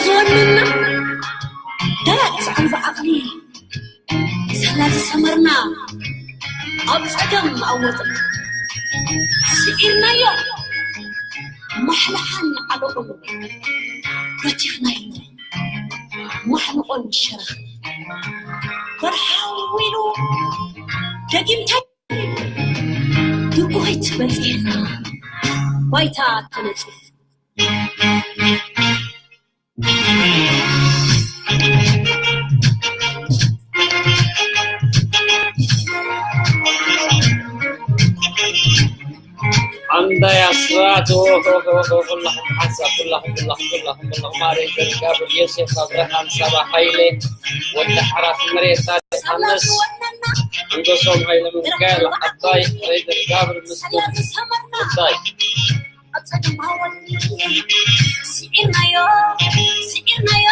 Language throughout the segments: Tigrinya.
ዝወነና ደረቕ ጻዕሪ ብዓቕሊ ሳላ ዝሰመርና ኣብ ጸገም ኣብ ወጥሪ ስዒርናዮ ማሕለኻን ዓለቑን በቲኽናዮ ማሕንቖን ሸረኽ በርሃው ኢሉ ደጊምታ ድርጉኺት በጺሕና ባይታ ተነጺፍ ኣንዳይ ኣስራት ኩላኹም ሓንሳብ ኩላኹም ኩላኹም ኩላኹም ኩላኹም ማሬ ገብርኤል ዮሴፍ ኣብርሃም ሳባ ሃይለ ወዲ ሓራፍ መሬት ኣነስ እንገሶም ሃይለ ሚካኤል ዓባይ ሬድር ጋብር ምስጉን ጉዳይ ኣብ ጸገም ኣወኒ ስዒርናዮ ስዒርናዮ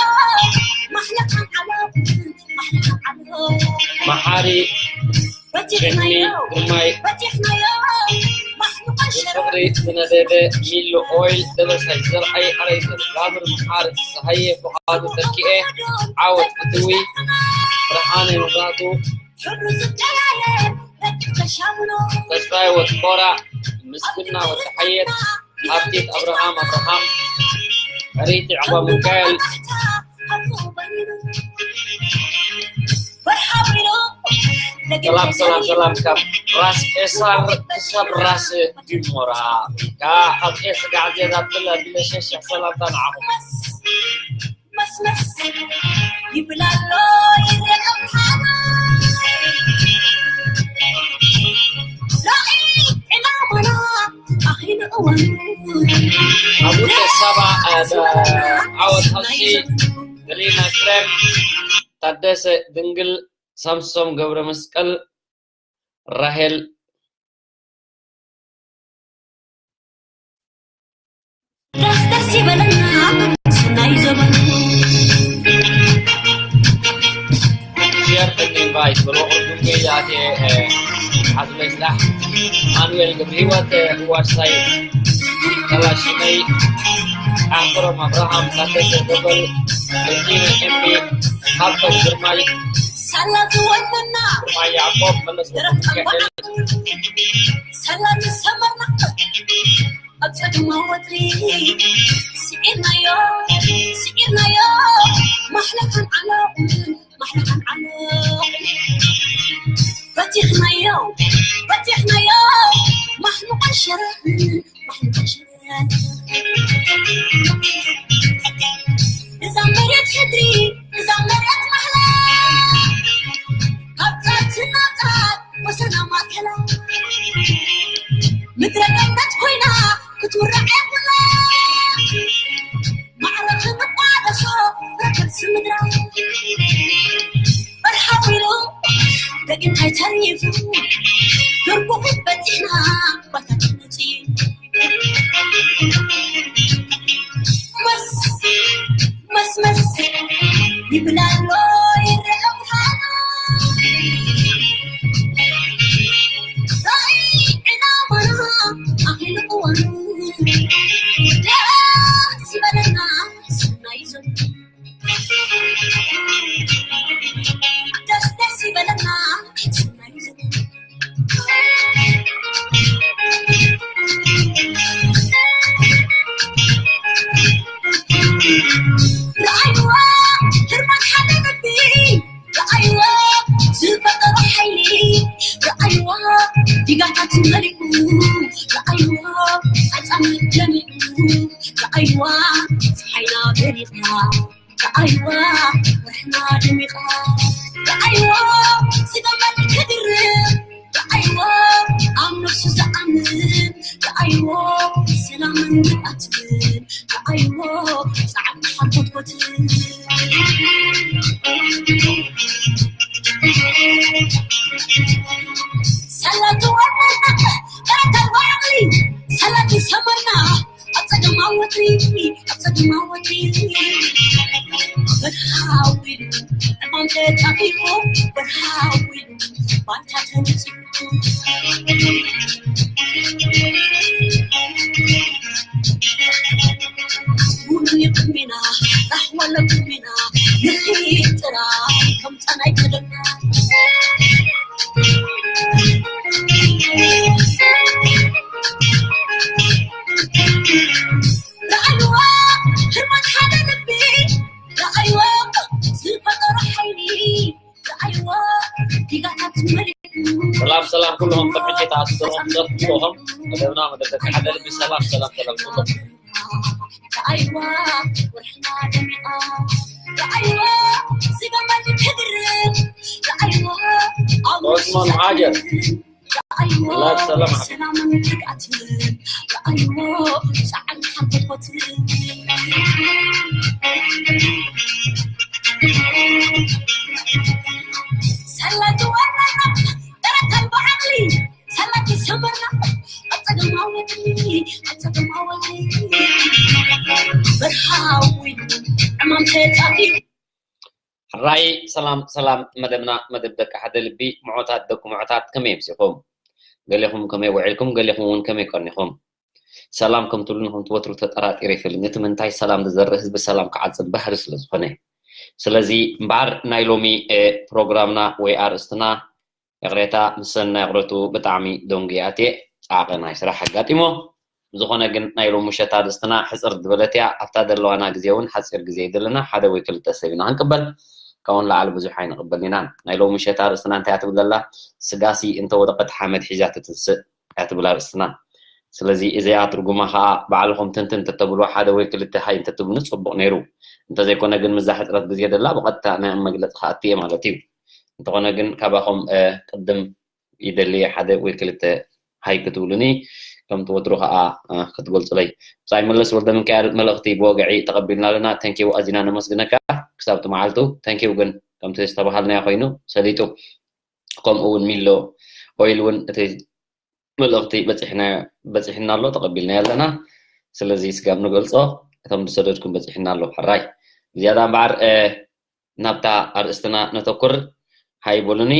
ማሕለኻን ዓሎ ማሕለኻን ዓሎ መሓሪ ጭሕሚ በቲሕናዮ ግርማይ በቲሕናዮ ማሕለኻን ሸረኽ ብፍቕሪ ዝነደደ ሚሎ ኦይል ደበሳይ ዘርኣይ ኣረይ ዘርጋብር መሓሪ ዝሰሃየ ፍቓዱ ተኪኤ ዓወት ፍትዊ ብርሃነ መብራህቱ ሕብሩ ዝቀያየር ረቂቕ ተሻምኖ ተስፋይ ወትኮራ ምስግና ወተሓየት ሃብቲት ኣብርሃም ኣብርሃም ሪቲ ዕባ ሚካኤል ሰላም ሰላም ሰላም ካብ ራስ ኤሳር ክሳብ ራስ ዲሞራ ከዓ ካብ ኤስ ጋዕዜና ብለ ብለ ሸሽሕ ሰላምታ ንዓኹም መስመስ ይብል ኣሎ ይረአ ምዃኑ ራእይ ዕላማና ኣኺሉ እዋኑ ኣብ ውልቀ ሰባ ዓወት ሃብቲ ገሊና ክረም ታደሰ ድንግል ሳምሶም ገብረ መስቀል ራሄል ደስ ደስ ይበለና ሰናይ ዘበኑ ሸር ኢንቫይት ብሎ ኩሉም ያቴ ሓዝመይ ስራሕ ማኑኤል ገብረ ህይወት ዋርሳይ ተላሽመይ ኣሕፍሮም ኣብርሃም ታደሰ ገበል ረጂነ ኤምቢ ሃብቶም ግርማይ ሳላ ዝወነና ግርማይ ያዕቆብ መለስ ወልደሚካኤል ሳላ ዝሰመርና ኣብ ጸገማ ወጥሪ ስዒርናዮ ስዒርናዮ ማሕለኻን ዓሎ ማሕለኻን ዓሎ በቲኽናዮ በቲኽናዮ ማሕሙቐን ሸረኽን ማሕሙቐን ሸረኽን እዛ መሬት ሕድሪ እዛ መሬት ማሕላ ካብ ጫት ናብ ጫት ወሰና ማእከላ ምድረ ገነት ኮይና ክትውራዕ የብላ ማዕረ ክንቋደሶ ረከብሲ ምድራ በርሃዊሉ ደጊም ኣይተሪፉ ድርቡኺት በፂሕና ባታ ትምፅእ መስመስ ይብል ኣሎ ይረአ ምዃኑ ራእይ ዕላማና ኣኺሉ እዋኑ ደስ ይበለና ሰናይ ዘመን ደስ ደስ ይበለና ሰናይ ዘመን ረኣይዋ ህርመት ሓደ ልቢ ረኣይዋ ዝፈጠሮ ሓይሊ ረኣይዋ ዲጋታት መሊኡ ረኣይዋ ኣጻምት ጀሚዑ ረኣይዋ ፀሓይና በሪቓ ረኣይዋ ወርሕና ደሚቓ ረኣይዋ ዝገመል ክድርብ ረኣይዎ ኣብ ነፍሱ ዝኣምን ረኣይዎ ሰላምን ርግኣትን ረኣይዎ ፃዕሪ ሓንኮትኮትን ሰላም ዝወረና ረከብ ባዕሊ ሰላም ዝሰመና ኣብ ጸገም ዓወት ኣብ ጸገም ዓወት በርሃዊ ዕማም ተጣቂቑ በርሃዊ ባይታ ተነጺፉ እውን ይቕድሜና ራህዋ ልቢና ንርኢ ጥራይ ከም ጣና ኣይከደና። ረኣይዋ ህርመት ሓደ ልቢ፣ ረኣይዋ ዝፈጠሮ ሓይሊ፣ ረኣይዋ ዲጋታት መሊኡ። ሰላም ሰላም ኩሎም ከም ሕጂ ተኣስሮም ዘፍትኹም መደብና መደብ ደቂ ሓደ ልቢ። ሰላም ሰላም ሰላም ኩሎም። ረኣይዋ ወርሕና ደሚቓ፣ ረኣይዋ ዝገመል ክድርብ፣ ረኣይዋ ኣብ ኦስማን ሃጀር። ረኣይዋ ላብ ሰላም ዓቢ። ሰላምን ትግኣትን፣ ረኣይዋ ጻዕርን ሓጎስን። ሰላ ዝወረና በረከት ብዓቕሊ፣ ሰላ ተሰመርና ኣብ ጸገማዊ፣ ኣብ ጸገማዊ። በርሃዊ ዕማም ተጻፊ። ሕራይ ሰላም ሰላም መደብና መደብ ደቂ ሓደ ልቢ ምዑታት ደቂ ምዑታት ከመይ ኣምሲኹም? ገሌኹም ከመይ ውዒልኩም? ገሌኹም እውን ከመይ ቀኒኹም? ሰላም ከም ትብሉኒ ከም ትወትሩ ተጠራጢረ ይፈልጥ። እቲ ምንታይ ሰላም ዝዘርእ ህዝቢ ሰላም ክዓጽድ ባህሪ ስለ ዝኾነ። ስለዚ እምበኣር ናይ ሎሚ እ፣ ፕሮግራምና ወይ ኣርእስትና ይቕሬታ፣ ምስ ሰናይ ይቕረቱ ብጣዕሚ ደንጉየ ኣትየ፣ ጻዕቒ ናይ ስራሕ ኣጋጢሞ። ብዝኾነ ግን ናይ ሎሚ ምሸት ኣርእስትና ሕጽር ዝበለት እያ። ኣብታ ዘለዋና ግዜ እውን ሓጺር ግዜ እዩ ዘለና። ሓደ ወይ ክልተ ሰብ ኢና ክንቅበል። ካብኡ ንላዕሊ ብዙሕ ኣይንቕበልን ኢና። ናይ ሎሚ ምሸት ኣርእስትና እንታይ እያ ትብል ዘላ? ስጋሲ እንተወደቐት ሓመድ ሒዛ ትትንስእ እያ ትብል ኣርእስትና። ስለዚ እዚኣ ትርጉማ ኸኣ ባዕልኹም ትንትን እንተተብልዋ ሓደ ወይ ክልተ ሃይ እንተትብሉኒ ጽቡቕ ነይሩ። እንተዘይኮነ ግን ምስዛ ሕጽረት ግዜ ዘላ ብቐጥታ ናይ መግለጺ ክኣቱ እየ ማለት እዩ። እንተኾነ ግን ካባኹም እ፣ ቅድም ይደሊ ሓደ ወይ ክልተ ሃይ ክትብሉኒ ከም ትወትሩ ኸኣ እ፣ ክትገልጹለይ። ብጻይ መለስ ወልደ ሚካኤል መልእኽቲ ብወግዒ ተቐቢልና ኣለና። ተንኪው ኣዚና ነመስግነካ ክሳብ እቲ መዓልቱ። ተንኪው ግን ከምቲ ዝተባሃልናዮ ኮይኑ ሰሊጡ። ከምኡ እውን ሚሎ ኦይል እውን እቲ መልእኽቲ በጺሕና በጺሕና ኣሎ፣ ተቐቢልናዮ ኣለና። ስለዚ ስጋብ ንገልጾ እቶም ዝሰደድኩም በጺሕና ኣሎ። ሕራይ ዝያዳ እምበኣር እ፣ ናብታ ኣርእስትና ነተኩር። ሃይ በሉኒ።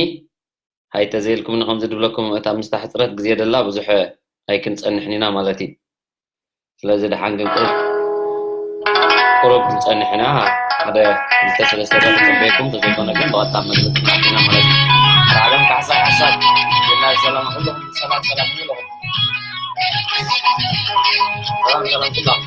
ሃይ ተዘይልኩምኒ ከምዚ ድብለኩም እታ ምስታ ሕጽረት ግዜ ደላ ብዙሕ ኣይክንጸንሕን ኢና ማለት እዩ። ስለዚ ደሓን ግን ቁሩብ ቁሩብ ክንጸንሕ ኢና። ሓደ ክልተ ሰለስተ ደቂቕ ክጽበየኩም ተዘይኮነ ግን ብቐጥታ መግለጺ ክነኣቱ ኢና ማለት እዩ። ዓለም ካሕሳይ ሓሳብ፣ ብናይ ሰላም ኩልኹም ሰላም ሰላም ይብለኹም። ሰላም ሰላም ኩሎም።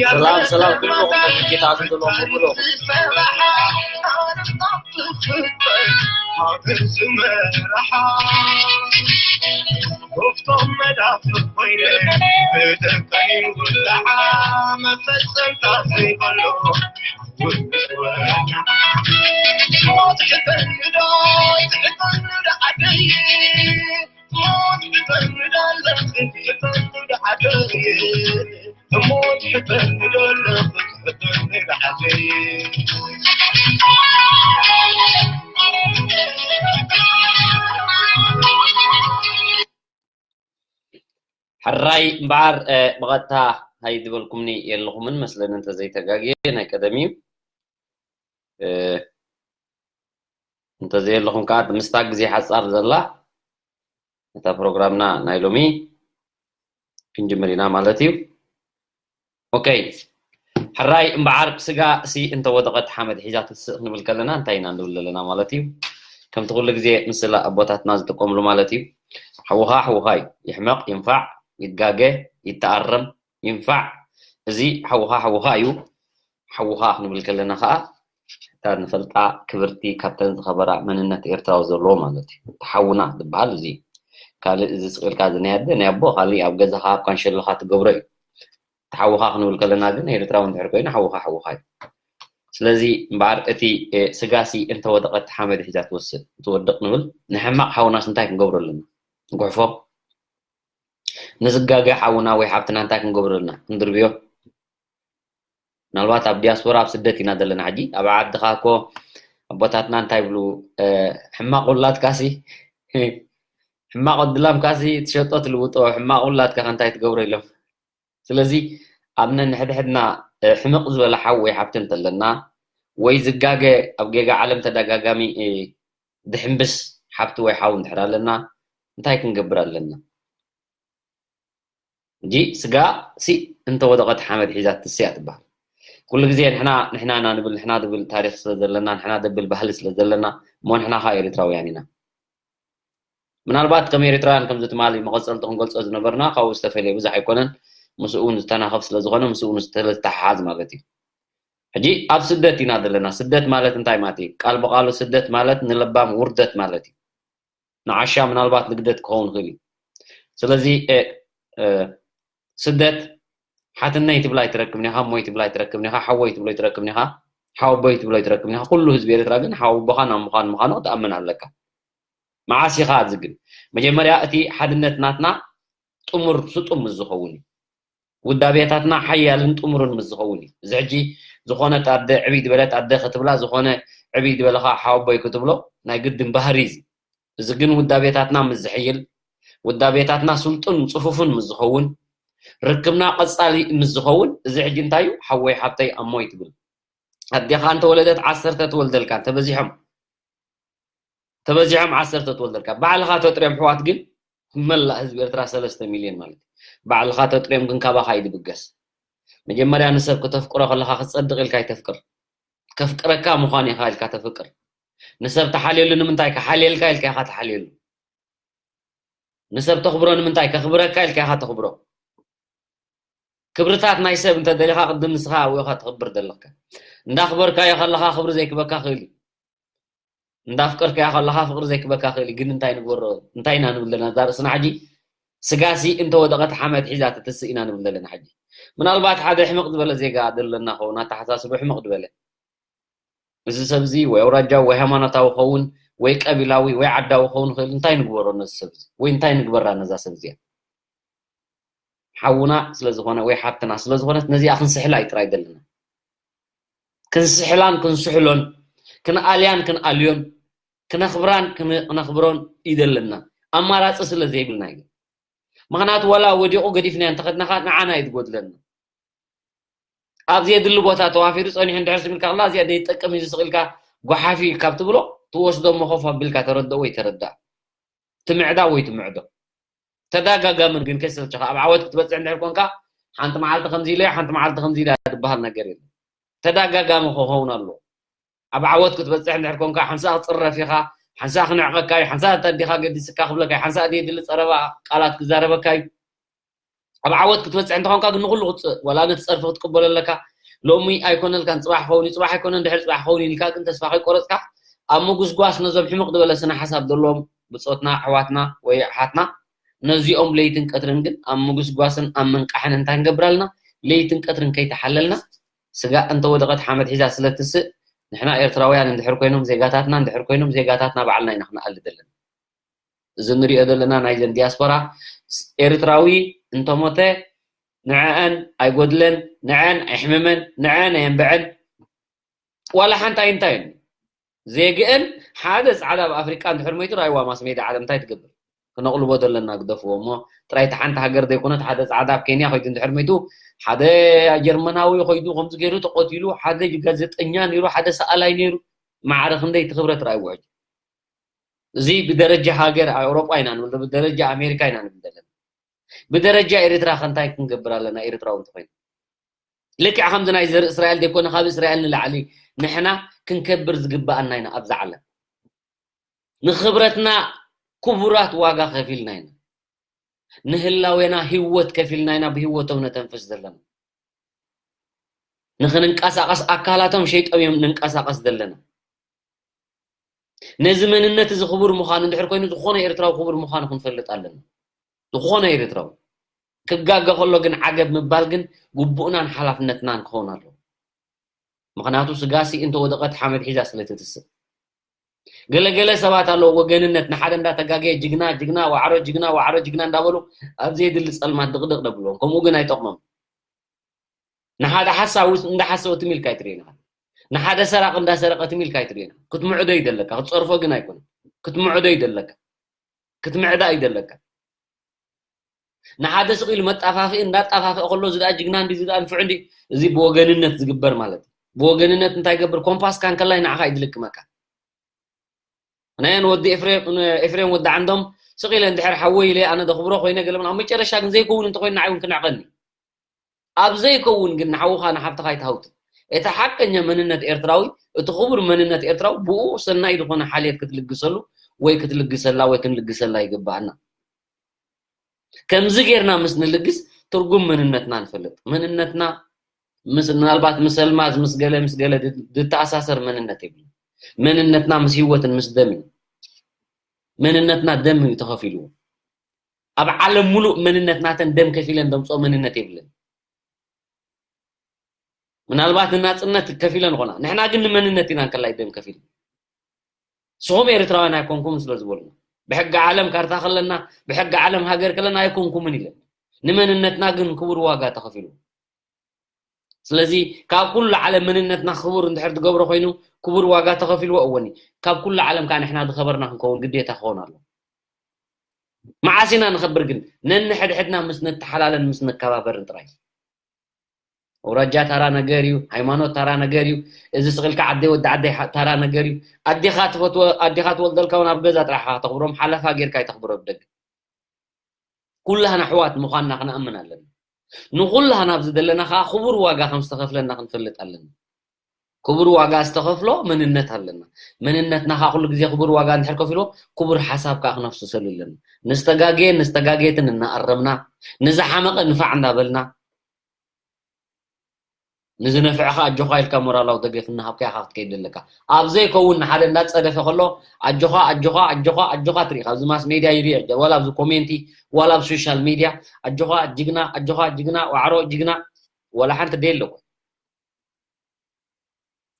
ሰላም ሰላም ኩሉ ጌታት ዘለዎም ሙሉ ሕራይ እምበኣር ብቐጥታ ሃይ ዝበልኩምኒ የለኹምን መስለኒ፣ እንተዘይተጋግየ ናይ ቀደም እዩ። እንተዘየለኹም ከዓ ምስታ ግዜ ሓፃር ዘላ እታ ፕሮግራምና ናይ ሎሚ ክንጅምር ኢና ማለት እዩ። ኦኬ፣ ሕራይ እምበዓር ስጋ ሲ እንተወደቐት ሓመድ ሒዛ ትስእ ክንብል ከለና እንታይ ኢና ንብል ዘለና ማለት እዩ? ከምቲ ኩሉ ግዜ ምስላ ኣቦታትና ዝጥቀምሉ ማለት እዩ። ሓውኻ ሓውኻ እዩ። ይሕመቕ፣ ይንፋዕ፣ ይጋገ፣ ይተኣረም፣ ይንፋዕ። እዚ ሓውኻ ሓውኻ እዩ። ሓውኻ ክንብል ከለና ከዓ እታ ንፈልጣ ክብርቲ ካብተን ዝኸበራ መንነት ኤርትራዊ ዘለዎ ማለት እዩ። እቲ ሓውና ዝበሃል እዚ እዩ። ካልእ እዚ ስቕ ኢልካ እዚ ናይ ኣደ ናይ ኣቦ ካልእ ኣብ ገዛኻ ኣብ ካንሸሎኻ ትገብሮ እዩ። እቲ ሓውኻ ክንብል ከለና ግን ኤርትራዊ እንድሕር ኮይኑ ሓውኻ ሓውኻ እዩ። ስለዚ እምበኣር እቲ ስጋሲ እንተወደቐት ሓመድ ሒዛ ትወስድ ትወድቕ ንብል። ንሕማቕ ሓውናስ እንታይ ክንገብሮ ኣለና? ንጉሕፎ። ንዝጋገ ሓውና ወይ ሓብትና እንታይ ክንገብረልና ክንድርብዮ? ምናልባት ኣብ ዲያስፖራ ኣብ ስደት ኢና ዘለና ሕጂ። ኣብ ዓድኻ እኮ ኣቦታትና እንታይ ይብሉ? ሕማቕ ውላድካሲ ሕማቕ ድላምካሲ ትሸጦ ትልውጦ፣ ሕማቕ ውላድካ እንታይ ትገብሮ ኢሎም። ስለዚ ኣብ ነንሕድሕድና ሕምቕ ዝበለ ሓው ወይ ሓብቲ እንተለና ወይ ዝጋገ ኣብ ጌጋ ዓለም ተደጋጋሚ ድሕምብስ ሓብቲ ወይ ሓው እንድሕር ኣለና እንታይ ክንገብር ኣለና? እንጂ ስጋ ሲ እንተወደቐት ሓመድ ሒዛ ትስያ ትበሃል። ኩሉ ግዜ ንሕና ንሕና ኢና ንብል፣ ንሕና ድብል ታሪኽ ስለ ዘለና፣ ንሕና ድብል ባህሊ ስለ ዘለና፣ እሞ ንሕና ኸኣ ኤርትራውያን ኢና። ምናልባት ከም ኤርትራውያን ከምዚ ትማሊ መቐጸልቲ ክንገልጾ ዝነበርና ካብኡ ዝተፈልየ ብዙሕ ኣይኮነን። ምስኡ እውን ዝተናኸፍ ስለ ዝኾነ ምስኡ እውን ዝተተሓሓዝ ማለት እዩ። ሕጂ ኣብ ስደት ኢና ዘለና። ስደት ማለት እንታይ ማለት እዩ? ቃል ብቓሉ ስደት ማለት ንለባም ውርደት ማለት እዩ። ንዓሻ ምናልባት ንግደት ክኸውን ይኽእል እዩ። ስለዚ ስደት ሓትነይ ትብላ ኣይትረክብን ኢኻ፣ እሞይ ትብላ ኣይትረክብን ኢኻ፣ ሓወይ ትብሎ ኣይትረክብን ኢኻ፣ ሓወቦይ ትብሎ ኣይትረክብን ኢኻ። ኩሉ ህዝቢ ኤርትራ ግን ሓወቦኻ ናብ ምዃን ምዃኑ ክትኣምን ኣለካ። መዓስ ኢኻ እዚ ግን? መጀመርያ እቲ ሓድነት ናትና ጥሙር ስጡም ምስ ዝኸውን እዩ። ውዳቤታትና ሓያልን ጥሙርን ምስ ዝኸውን እዩ። እዚ ሕጂ ዝኾነት ኣደ ዕብይ ዝበለት ኣደ ክትብላ፣ ዝኾነ ዕብይ ዝበለኻ ሓወቦይ ክትብሎ ናይ ግድን ባህሪ እዩ። እዚ ግን ውዳቤታትና ምስ ዝሕይል፣ ውዳቤታትና ስልጡን ጽፉፍን ምስ ዝኸውን፣ ርክብና ቀጻሊ ምስ ዝኸውን፣ እዚ ሕጂ እንታይ እዩ? ሓወይ ሓብተይ ኣሞይ ትብል። ኣዴኻ እንተወለደት ዓሰርተ ትወልደልካ፣ እንተበዚሖም ተበዚሖም ዓሰርተ ትወልደልካ። ባዕልኻ ተጥርዮም ኣሕዋት ግን መላእ ህዝቢ ኤርትራ ሰለስተ ሚልዮን ማለት እዩ። ባዕልኻ ተጥርዮም ግን ካባኻ እዩ ዝብገስ። መጀመርያ ንሰብ ክተፍቅሮ ከለኻ ክትጸድቕ ኢልካ ኣይተፍቅር። ከፍቅረካ ምዃን ኢኻ ኢልካ ተፍቅር። ንሰብ ተሓልየሉ ንምንታይ? ክሓልየልካ ኢልካ ኢኻ ትሓልየሉ። ንሰብ ተኽብሮ ንምንታይ? ከኽብረካ ኢልካ ኢኻ ተኽብሮ። ክብርታት ናይ ሰብ እንተ ደሊኻ ቅድም ንስኻ ኣብኡ ኢኻ ተኽብር ዘለካ። እንዳኽበርካዮ ከለኻ ክብሪ ዘይክበካ ክእል እዩ። እንዳፍቀርካዮ ከለኻ ፍቅሪ ዘይክበካ ክእል እዩ። ግን እንታይ ንግበሮ? እንታይ ኢና ንብል ዘለና? እዛ ርእስና ሕጂ ስጋሲ እንተወደቐት ሓመድ ሒዛ ትትስእ ኢና ንብል ዘለና ሕጂ። ምናልባት ሓደ ሕምቕ ዝበለ ዜጋ ደለና ኸውን፣ ኣተሓሳስቡ ሕምቕ ዝበለ። እዚ ሰብ እዚ ወይ ኣውራጃዊ ወይ ሃይማኖታዊ ኸውን ወይ ቀቢላዊ ወይ ዓዳዊ ኸውን ክእል፣ እንታይ ንግበሮ ነዚ ሰብ እዚ? ወይ እንታይ ንግበራ ነዛ ሰብ እዚኣ? ሓውና ስለ ዝኾነ ወይ ሓብትና ስለ ዝኾነት ነዚኣ ክንስሕላ እዩ ጥራይ ዘለና። ክንስሕላን ክንስሕሎን፣ ክንኣልያን ክንኣልዮን፣ ክነኽብራን ክን-፣ ክነኽብሮን እዩ ዘለና። ኣማራጺ ስለ ዘይብልና እዩ። ምኽንያቱ ዋላ ወዲቑ ገዲፍናዮ እንተኸድና ኸኣ ንዓና እዩ ዝጎድለና። ኣብ ዘየድሊ ቦታ ተዋፊሩ ጸኒሑ እንድሕር ስም ኢልካ ከላ እዚኣ ዘይጠቅም እዩ ዝስቕ ኢልካ ጓሓፊ ካብ ትብሎ ትወስዶ እሞ ኮፍ ኣቢልካ ተረድኦ ወይ ተረድኣ። ትምዕዳ ወይ ትምዕዶ። ተዳጋጋምን ግን ከይሰልችኻ ኣብ ዓወት ክትበጽሕ እንድሕር ኮንካ ሓንቲ መዓልቲ ከምዚ ኢለ ሓንቲ መዓልቲ ከምዚ ኢለ ዝበሃል ነገር የለን። ተዳጋጋሚ ክኸውን ኣለዎ። ኣብ ዓወት ክትበጽሕ እንድሕር ኮንካ ሓንሳእ ክጽረፍ ኢኻ፣ ሓንሳእ ክንዕቐካ እዩ፣ ሓንሳእ እታ ኣዴኻ ገዲስካ ክብለካ እዩ፣ ሓንሳእ ዘየድሊ ጸረባ ቃላት ክዛረበካ እዩ። ኣብ ዓወት ክትበጽሕ እንተኾንካ ግን ንኹሉ ክትጽ-፣ ዋላ ነቲ ጸርፊ ክትቅበሎ ኣለካ። ሎሚ ኣይኮነልካን ጽባሕ ክኸውን እዩ፣ ጽባሕ ኣይኮነን ድሕሪ ጽባሕ ክኸውን እዩ ኢልካ ግን ተስፋ ከይቆረጽካ ኣብ ምጉስጓስ ነዞም ሕምቕ ዝበለ ስነ ሓሳብ ዘለዎም ብጾትና ኣሕዋትና ወይ ኣሓትና ነዚኦም ለይትን ቀትርን ግን ኣብ ምጉስጓስን ኣብ ምንቃሕን እንታይ ንገብር ኣለና? ለይትን ቀትርን ከይተሓለልና ስጋ እንተወደቐት ሓመድ ሒዛ ስለ ትስእ ንሕና ኤርትራውያን እንድሕር ኮይኖም ዜጋታትና እንድሕር ኮይኖም ዜጋታትና ባዕልና ኢና ክንኣሊ ዘለና። እዚ ንሪኦ ዘለና ናይዘን ዲያስፖራ ኤርትራዊ እንተሞተ ንዐአን ኣይጎድለን፣ ንዐአን ኣይሕምመን፣ ንዐአን ኣየንብዐን። ዋላ ሓንቲ ኣይንታይን። ዜግአን ሓደ ጻዕዳ ኣብ ኣፍሪቃ እንድሕር ሞይቱ ራይዋ ማስ ሜዳ ዓለም እንታይ ትገብር? ክነቕልቦ ዘለና ግደፍዎ እሞ ጥራይ እቲ ሓንቲ ሃገር ዘይኮነት ሓደ ጻዕዳ ኣብ ኬንያ ኮይዱ እንድሕር ሞይቱ ሓደ ጀርመናዊ ኮይዱ ከምዚ ገይሩ ተቆቲሉ ሓደ ጋዜጠኛ ነይሩ ሓደ ሰኣላይ ነይሩ ማዕረ ክንደይ እቲ ክብረት ራይዎ ሕጂ። እዚ ብደረጃ ሃገር ኣውሮጳ ኢና ንብል፣ ብደረጃ ኣሜሪካ ኢና ንብል ዘለና። ብደረጃ ኤርትራ ከ እንታይ ክንገብር ኣለና? ኤርትራዊ እንተኾይኑ ልክዕ ከምዚ ናይ ዘር እስራኤል ዘይኮነ ካብ እስራኤል ንላዕሊ ንሕና ክንከብር ዝግባኣና ኢና ኣብዛ ዓለም። ንክብረትና ክቡራት ዋጋ ከፊልና ኢና። ንህላዌና ህይወት ከፊልና ኢና ብህይወቶም ነተንፍስ ዘለና። ንኽንንቀሳቐስ ኣካላቶም ሸይጦም እዮም ንንቀሳቐስ ዘለና። ነዚ መንነት እዚ ክቡር ምዃኑ እንድሕር ኮይኑ፣ ዝኾነ ኤርትራዊ ክቡር ምዃኑ ክንፈልጥ ኣለና። ዝኾነ ኤርትራዊ ክጋገ ከሎ ግን ዓገብ ምባል ግን ግቡእናን ሓላፍነትናን ክኸውን ኣለዎ። ምኽንያቱ ስጋሲ እንተወደቐት ሓመድ ሒዛ ስለ ትትስእ። ገለገለ ሰባት ኣለዉ፣ ወገንነት ንሓደ እንዳተጋገየ ጅግና፣ ጅግና፣ ዋዕሮ፣ ጅግና፣ ዋዕሮ፣ ጅግና እንዳበሉ ኣብ ዘየድሊ ጸልማት ድቕድቕ ደብልዎም። ከምኡ ግን ኣይጠቕሞም። ንሓደ ሓሳዊ እንዳሓሰወ ትም ኢልካ ኣይትርእዮን ኢኻ። ንሓደ ሰራቂ እንዳሰረቀ ትም ኢልካ ኣይትርእዮን ኢኻ። ክትምዕዶ እዩ ደለካ፣ ክትጸርፎ ግን ኣይኮነን። ክትምዕዶ እዩ ደለካ። ክትምዕዳ እዩ ደለካ። ንሓደ ስቕ ኢሉ መጣፋፍኢ እንዳጣፋፍአ ከሎ፣ እዚ ደኣ ጅግና እንዲ፣ እዚ ደኣ ንፉዕ እንዲ፣ እዚ ብወገንነት ዝግበር ማለት እዩ። ብወገንነት እንታይ ይገብር? ኮምፓስካ እንከላይ ንዓኻ እዩ ዝልክመካ። ናይ ወዲ ኤፍሬም፣ ኤፍሬም ወዲ ዓንዶም ስቕ ኢለ እንድሕር ሓወይ ኢለ ኣነ ደኽብሮ ኮይነ ገለ፣ ኣብ መጨረሻ ግን ዘይከውን እንተኮይኑ ንዓይ እውን ክንዕቐኒ። ኣብ ዘይከውን ግን ንሓውኻ ንሓብትኻ ኣይትሃውት። እቲ ሓቀኛ መንነት ኤርትራዊ፣ እቲ ክቡር መንነት ኤርትራዊ ብኡ ሰናይ ዝኾነ ሓልየት ክትልግሰሉ ወይ ክትልግሰላ ወይ ክንልግሰላ ይግባኣና። ከምዚ ጌርና ምስ ንልግስ ትርጉም መንነትና ንፈልጥ። መንነትና ምስ፣ ምናልባት ምስ ኣልማዝ፣ ምስ ገለ፣ ምስ ገለ ድ-፣ ዝተኣሳሰር መንነት የብሉ። መንነትና ምስ ህይወትን ምስ ደምን እዩ። መንነትና ደም እዩ ተኸፊሉ። ኣብ ዓለም ሙሉእ መንነት ናተን ደም ከፊለን ደምፅኦ መንነት የብለን። ምናልባት ንናጽነት ከፊለን ኾና። ንሕና ግን ንመንነት ኢና እንከላይ ደም ከፊል። ንስኹም ኤርትራውያን ኣይኮንኩም ስለ ዝበሉና። ብሕጊ ዓለም ካርታ ከለና፣ ብሕጊ ዓለም ሃገር ከለና ኣይኮንኩምን ኢለን። ንመንነትና ግን ክቡር ዋጋ ተኸፊሉ። ስለዚ ካብ ኩሉ ዓለም መንነትና ክቡር እንድሕር ትገብሮ ኮይኑ፣ ክቡር ዋጋ ተኸፊልዎ እወኒ። ካብ ኩሉ ዓለም ከዓ ንሕና ዝኸበርና ክንከውን ግዴታ ክኸውን ኣሎ። መዓስ ኢና ንኸብር ግን? ነንሕድሕድና ምስ ንተሓላለን ምስ ንከባበርን ጥራይ። ኣውራጃ ተራ ነገር እዩ፣ ሃይማኖት ተራ ነገር እዩ። እዚ ስቕ ኢልካ ዓደይ ወዲ ዓደይ ሓ-፣ ተራ ነገር እዩ። ኣዴኻ ትፈትወ፣ ኣዴኻ ትወልደልካ እውን ኣብ ገዛ ጥራሕ ኢኻ ተኽብሮም፣ ሓለፋ ጌርካ ኣይተኽብሮ ብደገ። ኩላህና ኣሕዋት ምዃንና ክንኣምን ኣለና። ንኹላህና ኣብዚ ዘለና ኸዓ ክቡር ዋጋ ከም ዝተኸፍለና ክንፈልጥ ኣለና። ክቡር ዋጋ ዝተኸፍሎ መንነት ኣለና። መንነትና ኸዓ ኩሉ ግዜ ክቡር ዋጋ እንድሕር ከፊልዎ፣ ክቡር ሓሳብ ከኣ ክነፍስሰሉ ኣለና። ንዝተጋገየን ንዝተጋገየትን እናኣረምና፣ ንዝሓመቐ ንፋዕ እንዳበልና፣ ንዝነፍዐ ኸዓ ኣጆኻ ኢልካ ሞራላዊ ደገፍ እናሃብካ ኢኻ ክትከይድ ዘለካ። ኣብ ዘይከውን ንሓደ እንዳጸደፈ ከሎ፣ ኣጆኻ፣ ኣጆኻ፣ ኣጆኻ፣ ኣጆኻ ትርኢ። ኣብዚ ማስ ሜድያ ይርኢ፣ ዋላ ኣብዚ ኮሜንቲ፣ ዋላ ኣብ ሶሻል ሜድያ፣ ኣጆኻ ጅግና፣ ኣጆኻ ጅግና፣ ዋዕሮ ጅግና፣ ዋላ ሓንቲ ደየለኩ።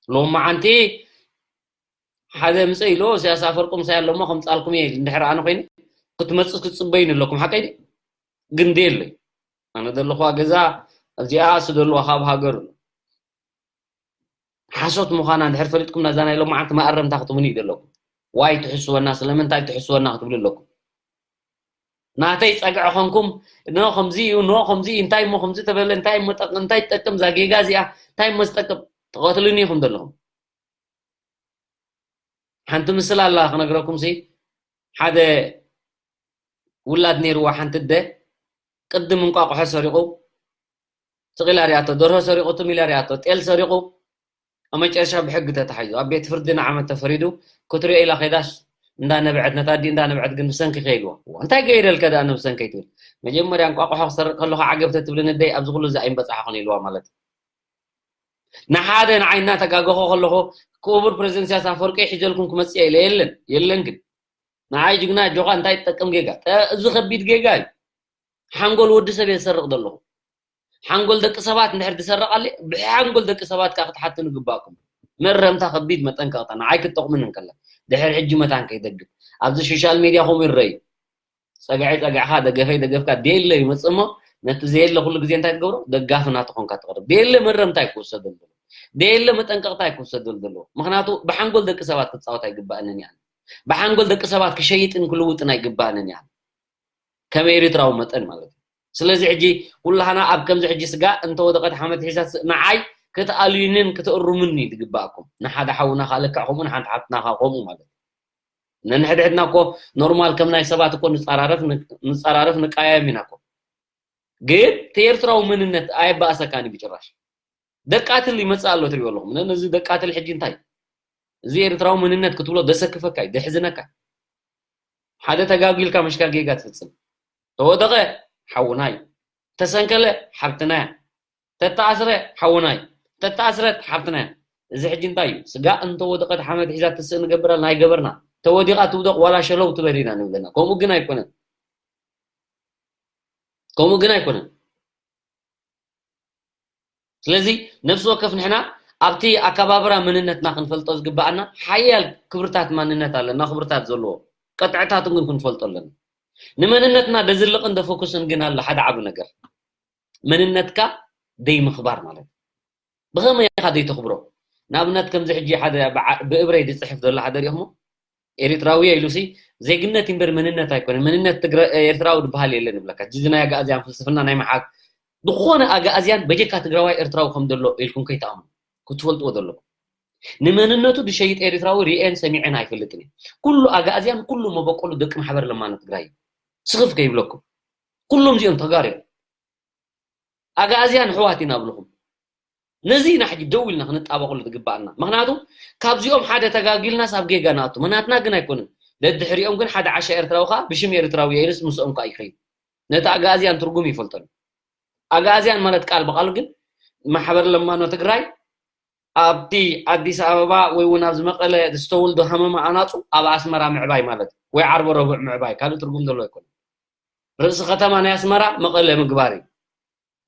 ሎማዓንቲ ሓደ ምጽእ ኢሉ፣ "ኢሳያስ ኣፈወርቂ ምሳይ ኣሎ እሞ ከምጻልኩም እየ" ኢሉ እንድሕር ኣነ ኮይነ፣ ክትመጽእ ክትጽበዩኒ ኣለኩም፣ ሓቀይ ድዩ? ግን ደየለይ። ኣነ ዘለኹዋ ገዛ ኣብዚኣ፣ እሱ ዘለዋ ካብ ሃገሩ። ሓሶት ምዃና እንድሕር ፈሊጥኩም፣ ነዛ ናይ ሎማዓንቲ መኣረምታ ክትብሉኒ እዩ ዘለኩም። ዋይ ትሕስወና፣ ስለምንታይ ትሕስወና ክትብሉ ኣለኩም። ናተይ ጸግዒ ኾንኩም፣ ኖ ከምዚ እዩ፣ ኖ ከምዚ እዩ፣ እንታይ እሞ ከምዚ ተበለ፣ እንታይ እሞ ጠቅ-፣ እንታይ ትጠቅም እዛ ጌጋ እዚኣ፣ እንታይ እሞ ዝጠቅም? ትቐትሉኒ ኢኹም ዘለኹም። ሓንቲ ምስላ ኣላ ክነግረኩም ሲ፣ ሓደ ውላድ ነይርዋ ሓንቲ ኣደ፣ ቅድም እንቋቑሖ ሰሪቑ፣ ስቕ ኢላ ሪኣቶ፣ ደርሆ ሰሪቑ፣ ትም ኢላ ሪኣቶ፣ ጤል ሰሪቑ፣ ኣብ መጨረሻ ብሕጊ ተታሒዙ፣ ኣብ ቤት ፍርዲ ንዓመት ተፈሪዱ፣ ክትሪኦ ኢላ ከይዳስ፣ እንዳነበዐት፣ ነታ ኣዲ እንዳነበዐት ግን ብሰንኪ ከ ኢልዋ። እዋ፣ እንታይ ገይረልካ ደኣ ንብሰንከይ ትብል? መጀመርያ እንቋቑሖ ክሰርቕ ከለኹ ዓገብ ተትብልኒ ኣደይ፣ ኣብዚ ኩሉ እዚ ኣይምበጻሕኹን ኢልዋ ማለት እዩ። ንሓደ ንዓይ እናተጋገኹ ከለኹ፣ ክቡር ፕሬዚደንት ኢሳያስ ኣፈወርቂ ሒዘልኩም ክመጽእ እየ ኢለ፣ የለን፣ የለን ግን። ንዓይ ጅግና ኣጆኻ እንታይ ትጠቅም ጌጋ? ጠ-፣ እዚ ከቢድ ጌጋ እዩ። ሓንጎል ወዲ ሰብ እየ ዝሰርቕ ዘለኹ። ሓንጎል ደቂ ሰባት እንድሕር ዝሰርቕ ኣለ፣ ብሓንጎል ደቂ ሰባት ከኣ ክትሓትኑ ይግባእኩም። መረምታ ከቢድ መጠንቀቕታ፣ ንዓይ ክትጠቕሙኒ እንከላ። ድሕሪ ሕጂ መታን ከይደግም። ኣብዚ ሶሻል ሜድያ ከምኡ ይረኣዩ። ጸግዐይ ጸግዕኻ፣ ደገፈይ ደገፍካ፣ ደየለ ይመጽእ እሞ፣ ነቲ ዘየለ ኩሉ ግዜ እንታይ ትገብሮ? ደጋፊ ናቱ ኮንካ ትቐርብ። ደየለ መረምታ ኣይክውሰደሉ ዘሎ። ደየለ መጠንቀቕታ ኣይክውሰደሉ ዘለዎ። ምኽንያቱ ብሓንጎል ደቂ ሰባት ክጻወት ኣይግባእንን እየ። ብሓንጎል ደቂ ሰባት ክሸይጥን ክልውጥን ኣይግባእንን እየ። ከም ኤርትራዊ መጠን ማለት እዩ። ስለዚ ሕጂ ኩላህና ኣብ ከምዚ ሕጂ ስጋ እንተወደቐት ሓመድ ሒዛ ስ-፣ ንዓይ ክትኣልዩንን ክትእርሙኒ ዝግባእኩም። ንሓደ ሓውና ከኣ ልክዕ ከምኡ፣ ንሓንቲ ሓፍትና ከኣ ከምኡ ማለት እዩ። ነንሕድሕድና እኮ ኖርማል ከም ናይ ሰባት እኮ ንጸራረፍ ን-፣ ንጸራረፍ ንቀያየም ኢና እኮ። ግን እቲ ኤርትራዊ መንነት ኣየባእሰካን እዩ ብጭራሽ። ደቃትል ይመጽእ ኣሎ ትሪኦ ኣለኹም። ነ-፣ ነዚ ደቃትል ሕጂ እንታይ? እዚ ኤርትራዊ መንነት ክትብሎ ደሰክፈካ እዩ፣ ደሕዝነካ። ሓደ ተጋጒልካ ምሽካ ጌጋ ትፍጽም። ተወደቐ ሓውናይ፣ ተሰንከለ ሓብትና፣ ተተኣስረ ሓውናይ፣ ተተኣስረት ሓብትና። እዚ ሕጂ እንታይ እዩ? ስጋ እንተወደቐት ሓመድ ሒዛ ትስእ ንገብረል ናይ ገበርና። ተወዲቓ ትውደቕ ዋላ ሸለው ትበል ኢና ንብለና። ከምኡ ግን ኣይኮነን። ከምኡ ግን ኣይኮነን። ስለዚ ነፍሲ ወከፍ ንሕና ኣብቲ ኣከባብራ መንነትና ክንፈልጦ ዝግባኣና ሓያል ክብርታት ማንነት ኣለና፣ ክብርታት ዘለዎ ቀጥዕታቱ ግን ክንፈልጦ ኣለና። ንመንነትና ደዝልቕን ደፈኩስን ግን ኣሎ ሓደ ዓቢ ነገር፣ መንነትካ ደይ ምኽባር ማለት እዩ። ብኸመይ ኢኻ ደይ ተኽብሮ? ንኣብነት ከምዚ ሕጂ ሓደ ብዓ- ብእብረይ ዝጽሕፍ ዘሎ ሓደ ሪእኹሞ? ኤሪትራዊ ኢሉሲ ዜግነት እምበር መንነት ኣይኮነን። መንነት ትግረ- ኤርትራዊ ዝበሃል የለን ይብለካ። እዚ ናይ ኣግኣዝያን ፍልስፍና ናይ መሓዝ ዝኾነ ኣግኣዝያን በጀካ ትግራዋይ ኤርትራዊ ከም ዘሎ ኢልኩም ከይትኣምኑ ክትፈልጥዎ ዘለኩም። ንመንነቱ ዝሸይጥ ኤርትራዊ ሪኤን ሰሚዐን ኣይፈልጥን እየ። ኩሉ ኣግኣዝያን ኩሉ መበቆሉ ደቂ ማሕበር ለማኖ ትግራይ እዩ። ስኽፍ ከይብለኩም ኩሎም እዚኦም ተጋሩ እዮም። ኣግኣዝያን ኣሕዋት ኢና ብልኹም። ነዚ ኢና ሕጂ ደው ኢልና ክንጣበቐሉ ዝግባኣና። ምኽንያቱ ካብዚኦም ሓደ ተጋጊልና ሳብ ጌጋ ንኣቱ። መናትና ግን ኣይኮንን። ደድሕሪኦም ግን ሓደ ዓሻ ኤርትራዊ ከኣ ብሽም ኤርትራዊ የኢልስ ምስኦም ከኣ ይኸይድ። ነቲ ኣግኣዝያን ትርጉም ይፈልጠሉ። ኣግኣዝያን ማለት ቃል ብቓሉ ግን ማሕበር ለማኖ ትግራይ ኣብቲ ኣዲስ ኣበባ ወይ እውን ኣብዚ መቐለ ዝተወልዶ ሃመማ ኣናፁ ኣብ ኣስመራ ምዕባይ ማለት ወይ ዓርበ ረቡዕ ምዕባይ ካልእ ትርጉም ዘሎ ኣይኮነን። ርእሲ ከተማ ናይ ኣስመራ መቐለ ምግባር እዩ።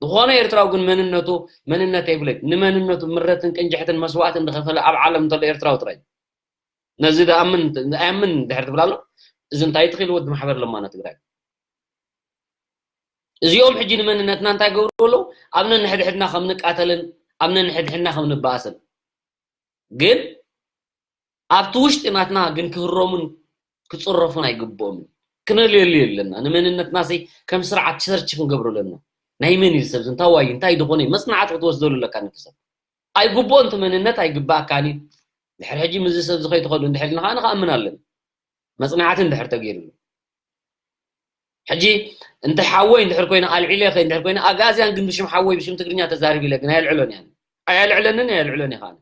ዝኾነ ኤርትራዊ ግን መንነቱ መንነት የብለይ። ንመንነቱ ምረትን ቅንጅሕትን መስዋእትን ዝኸፈለ ኣብ ዓለም እንተሎ ኤርትራዊ ጥራይ። ነዚ ዝኣምን ኣይኣምን ድሕር ትብል ኣሎ። እዚ እንታይ ትኽእል ወዲ ማሕበር ለማኖ ትግራይ? እዚኦም ሕጂ ንመንነትና እንታይ ገብሩ ኣለዉ? ኣብ ነንሕድሕድና ከም ንቃተልን ኣብ ነንሕድሕድና ከም ንበኣስን ግን ኣብቲ ውሽጢ ናትና ግን ክህረሙን ክፅረፉን ኣይግብኦምን። ክነልየሉ የለና። ንመንነትና ሲ ከም ስርዓት ሰርች ክንገብሩ ኣለና። ናይ መን እዩ ሰብ እንታይ ዋይ እንታይ ዝኾነ መፅናዕቲ ክትወስደሉ ኣለካ ነቲ ሰብ። ኣይግብኦን እቲ መንነት ኣይግባኣካን እዩ። ድሕሪ ሕጂ ምስዚ ሰብ ዝኸይ ትኸዱ እንድሕልና ከዓ ንኽኣምን ኣለና። መፅናዕቲ እንድሕር ተገይሩሉ ሕጂ እንተ ሓወይ እንድሕር ኮይነ ኣልዒለ ከ እንድሕር ኮይነ ኣግኣዝያን ግን ብሽም ሓወይ ብሽም ትግርኛ ተዛሪብ ኢለ ግን ኣየልዕሎን እያ። ኣየልዕለንን ኣየልዕሎን እየ ከዓ።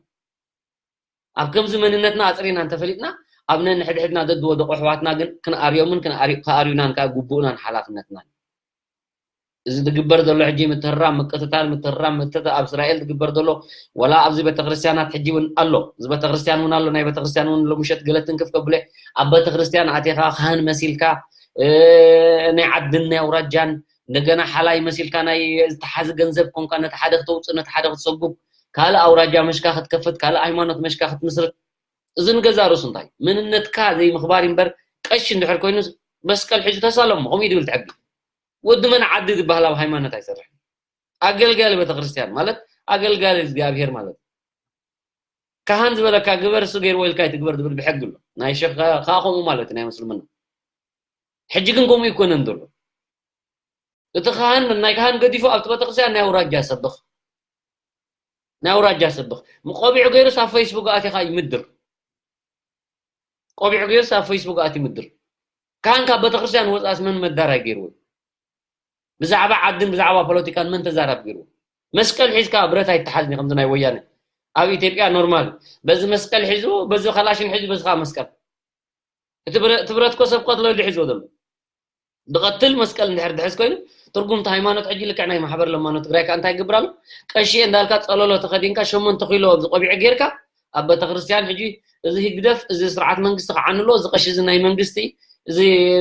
ኣብ ከምዚ መንነትና ኣፅሪና እንተፈሊጥና ኣብ ነንሕድሕድና ዘድወደቑ ኣሕዋትና ግን ክንኣርዮምን ክንኣሪ- ክኣርዩናን ከዓ ግቡእናን ሓላፍነትናን። እዚ ዝግበር ዘሎ ሕጂ ምትህራም ምቅትታል ምትህራም ምትት ኣብ እስራኤል ዝግበር ዘሎ ዋላ ኣብዚ ቤተክርስትያናት ሕጂ እውን ኣሎ። እዚ ቤተክርስትያን እውን ኣሎ። ናይ ቤተክርስትያን እውን ሎምሸት ገለ ትንክፍ ከብለ ኣብ ቤተክርስትያን ኣቴኻ ካህን መሲልካ እ፣ ናይ ዓድን ናይ ኣውራጃን እንደገና ሓላይ መሲልካ ናይ ዝተሓዚ ገንዘብ ኮንካ ነቲ ሓደ ክተውፅእ ነቲ ሓደ ክትሰጉብ ካልእ ኣውራጃ መሽካ ክትከፍት ካልእ ሃይማኖት መሽካ ክትምስርት እዚ ንገዛ ርእሱ እንታይ መንነትካ ዘይምኽባር እምበር ቀሺ እንድሕር ኮይኑ መስቀል ሒዙ ተሳለሞ ከምኡ እዩ ዝብል ትሕጊ ወዲ መን ዓዲ ዝበሃል ኣብ ሃይማኖት ኣይሰርሕን ኣገልጋሊ ቤተክርስትያን ማለት ኣገልጋሊ እግዚኣብሔር ማለት ካህን ዝበለካ ግበር እሱ ገይርዎ ኢልካ ይትግበር ዝብል ብሕጊ ኣሎ ናይ ሸኻ ከዓ ከምኡ ማለት ናይ ምስልምና ሕጂ ግን ከምኡ ይኮነን ዘሎ እቲ ካህን ናይ ካህን ገዲፉ ኣብቲ ቤተክርስትያን ናይ ኣውራጃ ሰብኽ ናይ ኣውራጃ ሰብኽ ቆቢዑ ገይሩስ ኣብ ፌስቡክ ኣቲኻ ይምድር ቆቢዑ ገይሩስ ኣብ ፌስቡክ ኣቲ ምድር ካህን ካብ ቤተክርስትያን ወፃስ መን መዳራይ ገይርዎ ብዛዕባ ዓድን ብዛዕባ ፖለቲካን መን ተዛራብ ገይርዎ መስቀል ሒዝካ ብረት ኣይተሓዝኒ ከምዚ ናይ ወያነ ኣብ ኢትዮጵያ ኖርማል በዚ መስቀል ሒዙ በዚ ከላሽን ሒዙ በዚ ከዓ መስቀል እቲ ብረ- እቲ ብረት ኮ ሰብ ቀትሎ ሒዝዎ ዘሎ ብቐትል መስቀል እንድሕር ድሕዝ ኮይኑ ትርጉምቲ ሃይማኖት ሕጂ ልክዕ ናይ ማሕበር ለማኖ ትግራይ ከዓ እንታይ ይገብር ኣሎ ቀሺ እንዳልካ ፀለሎ ተኸዲንካ ሸሞንተ ኪሎ ኣብዚ ቆቢዕ ጌርካ ኣብ ቤተክርስትያን ሕጂ እዚ ህግደፍ እዚ ስርዓት መንግስቲ ክዓንሎ እዚ ቀሺ እዚ ናይ መንግስቲ እዚ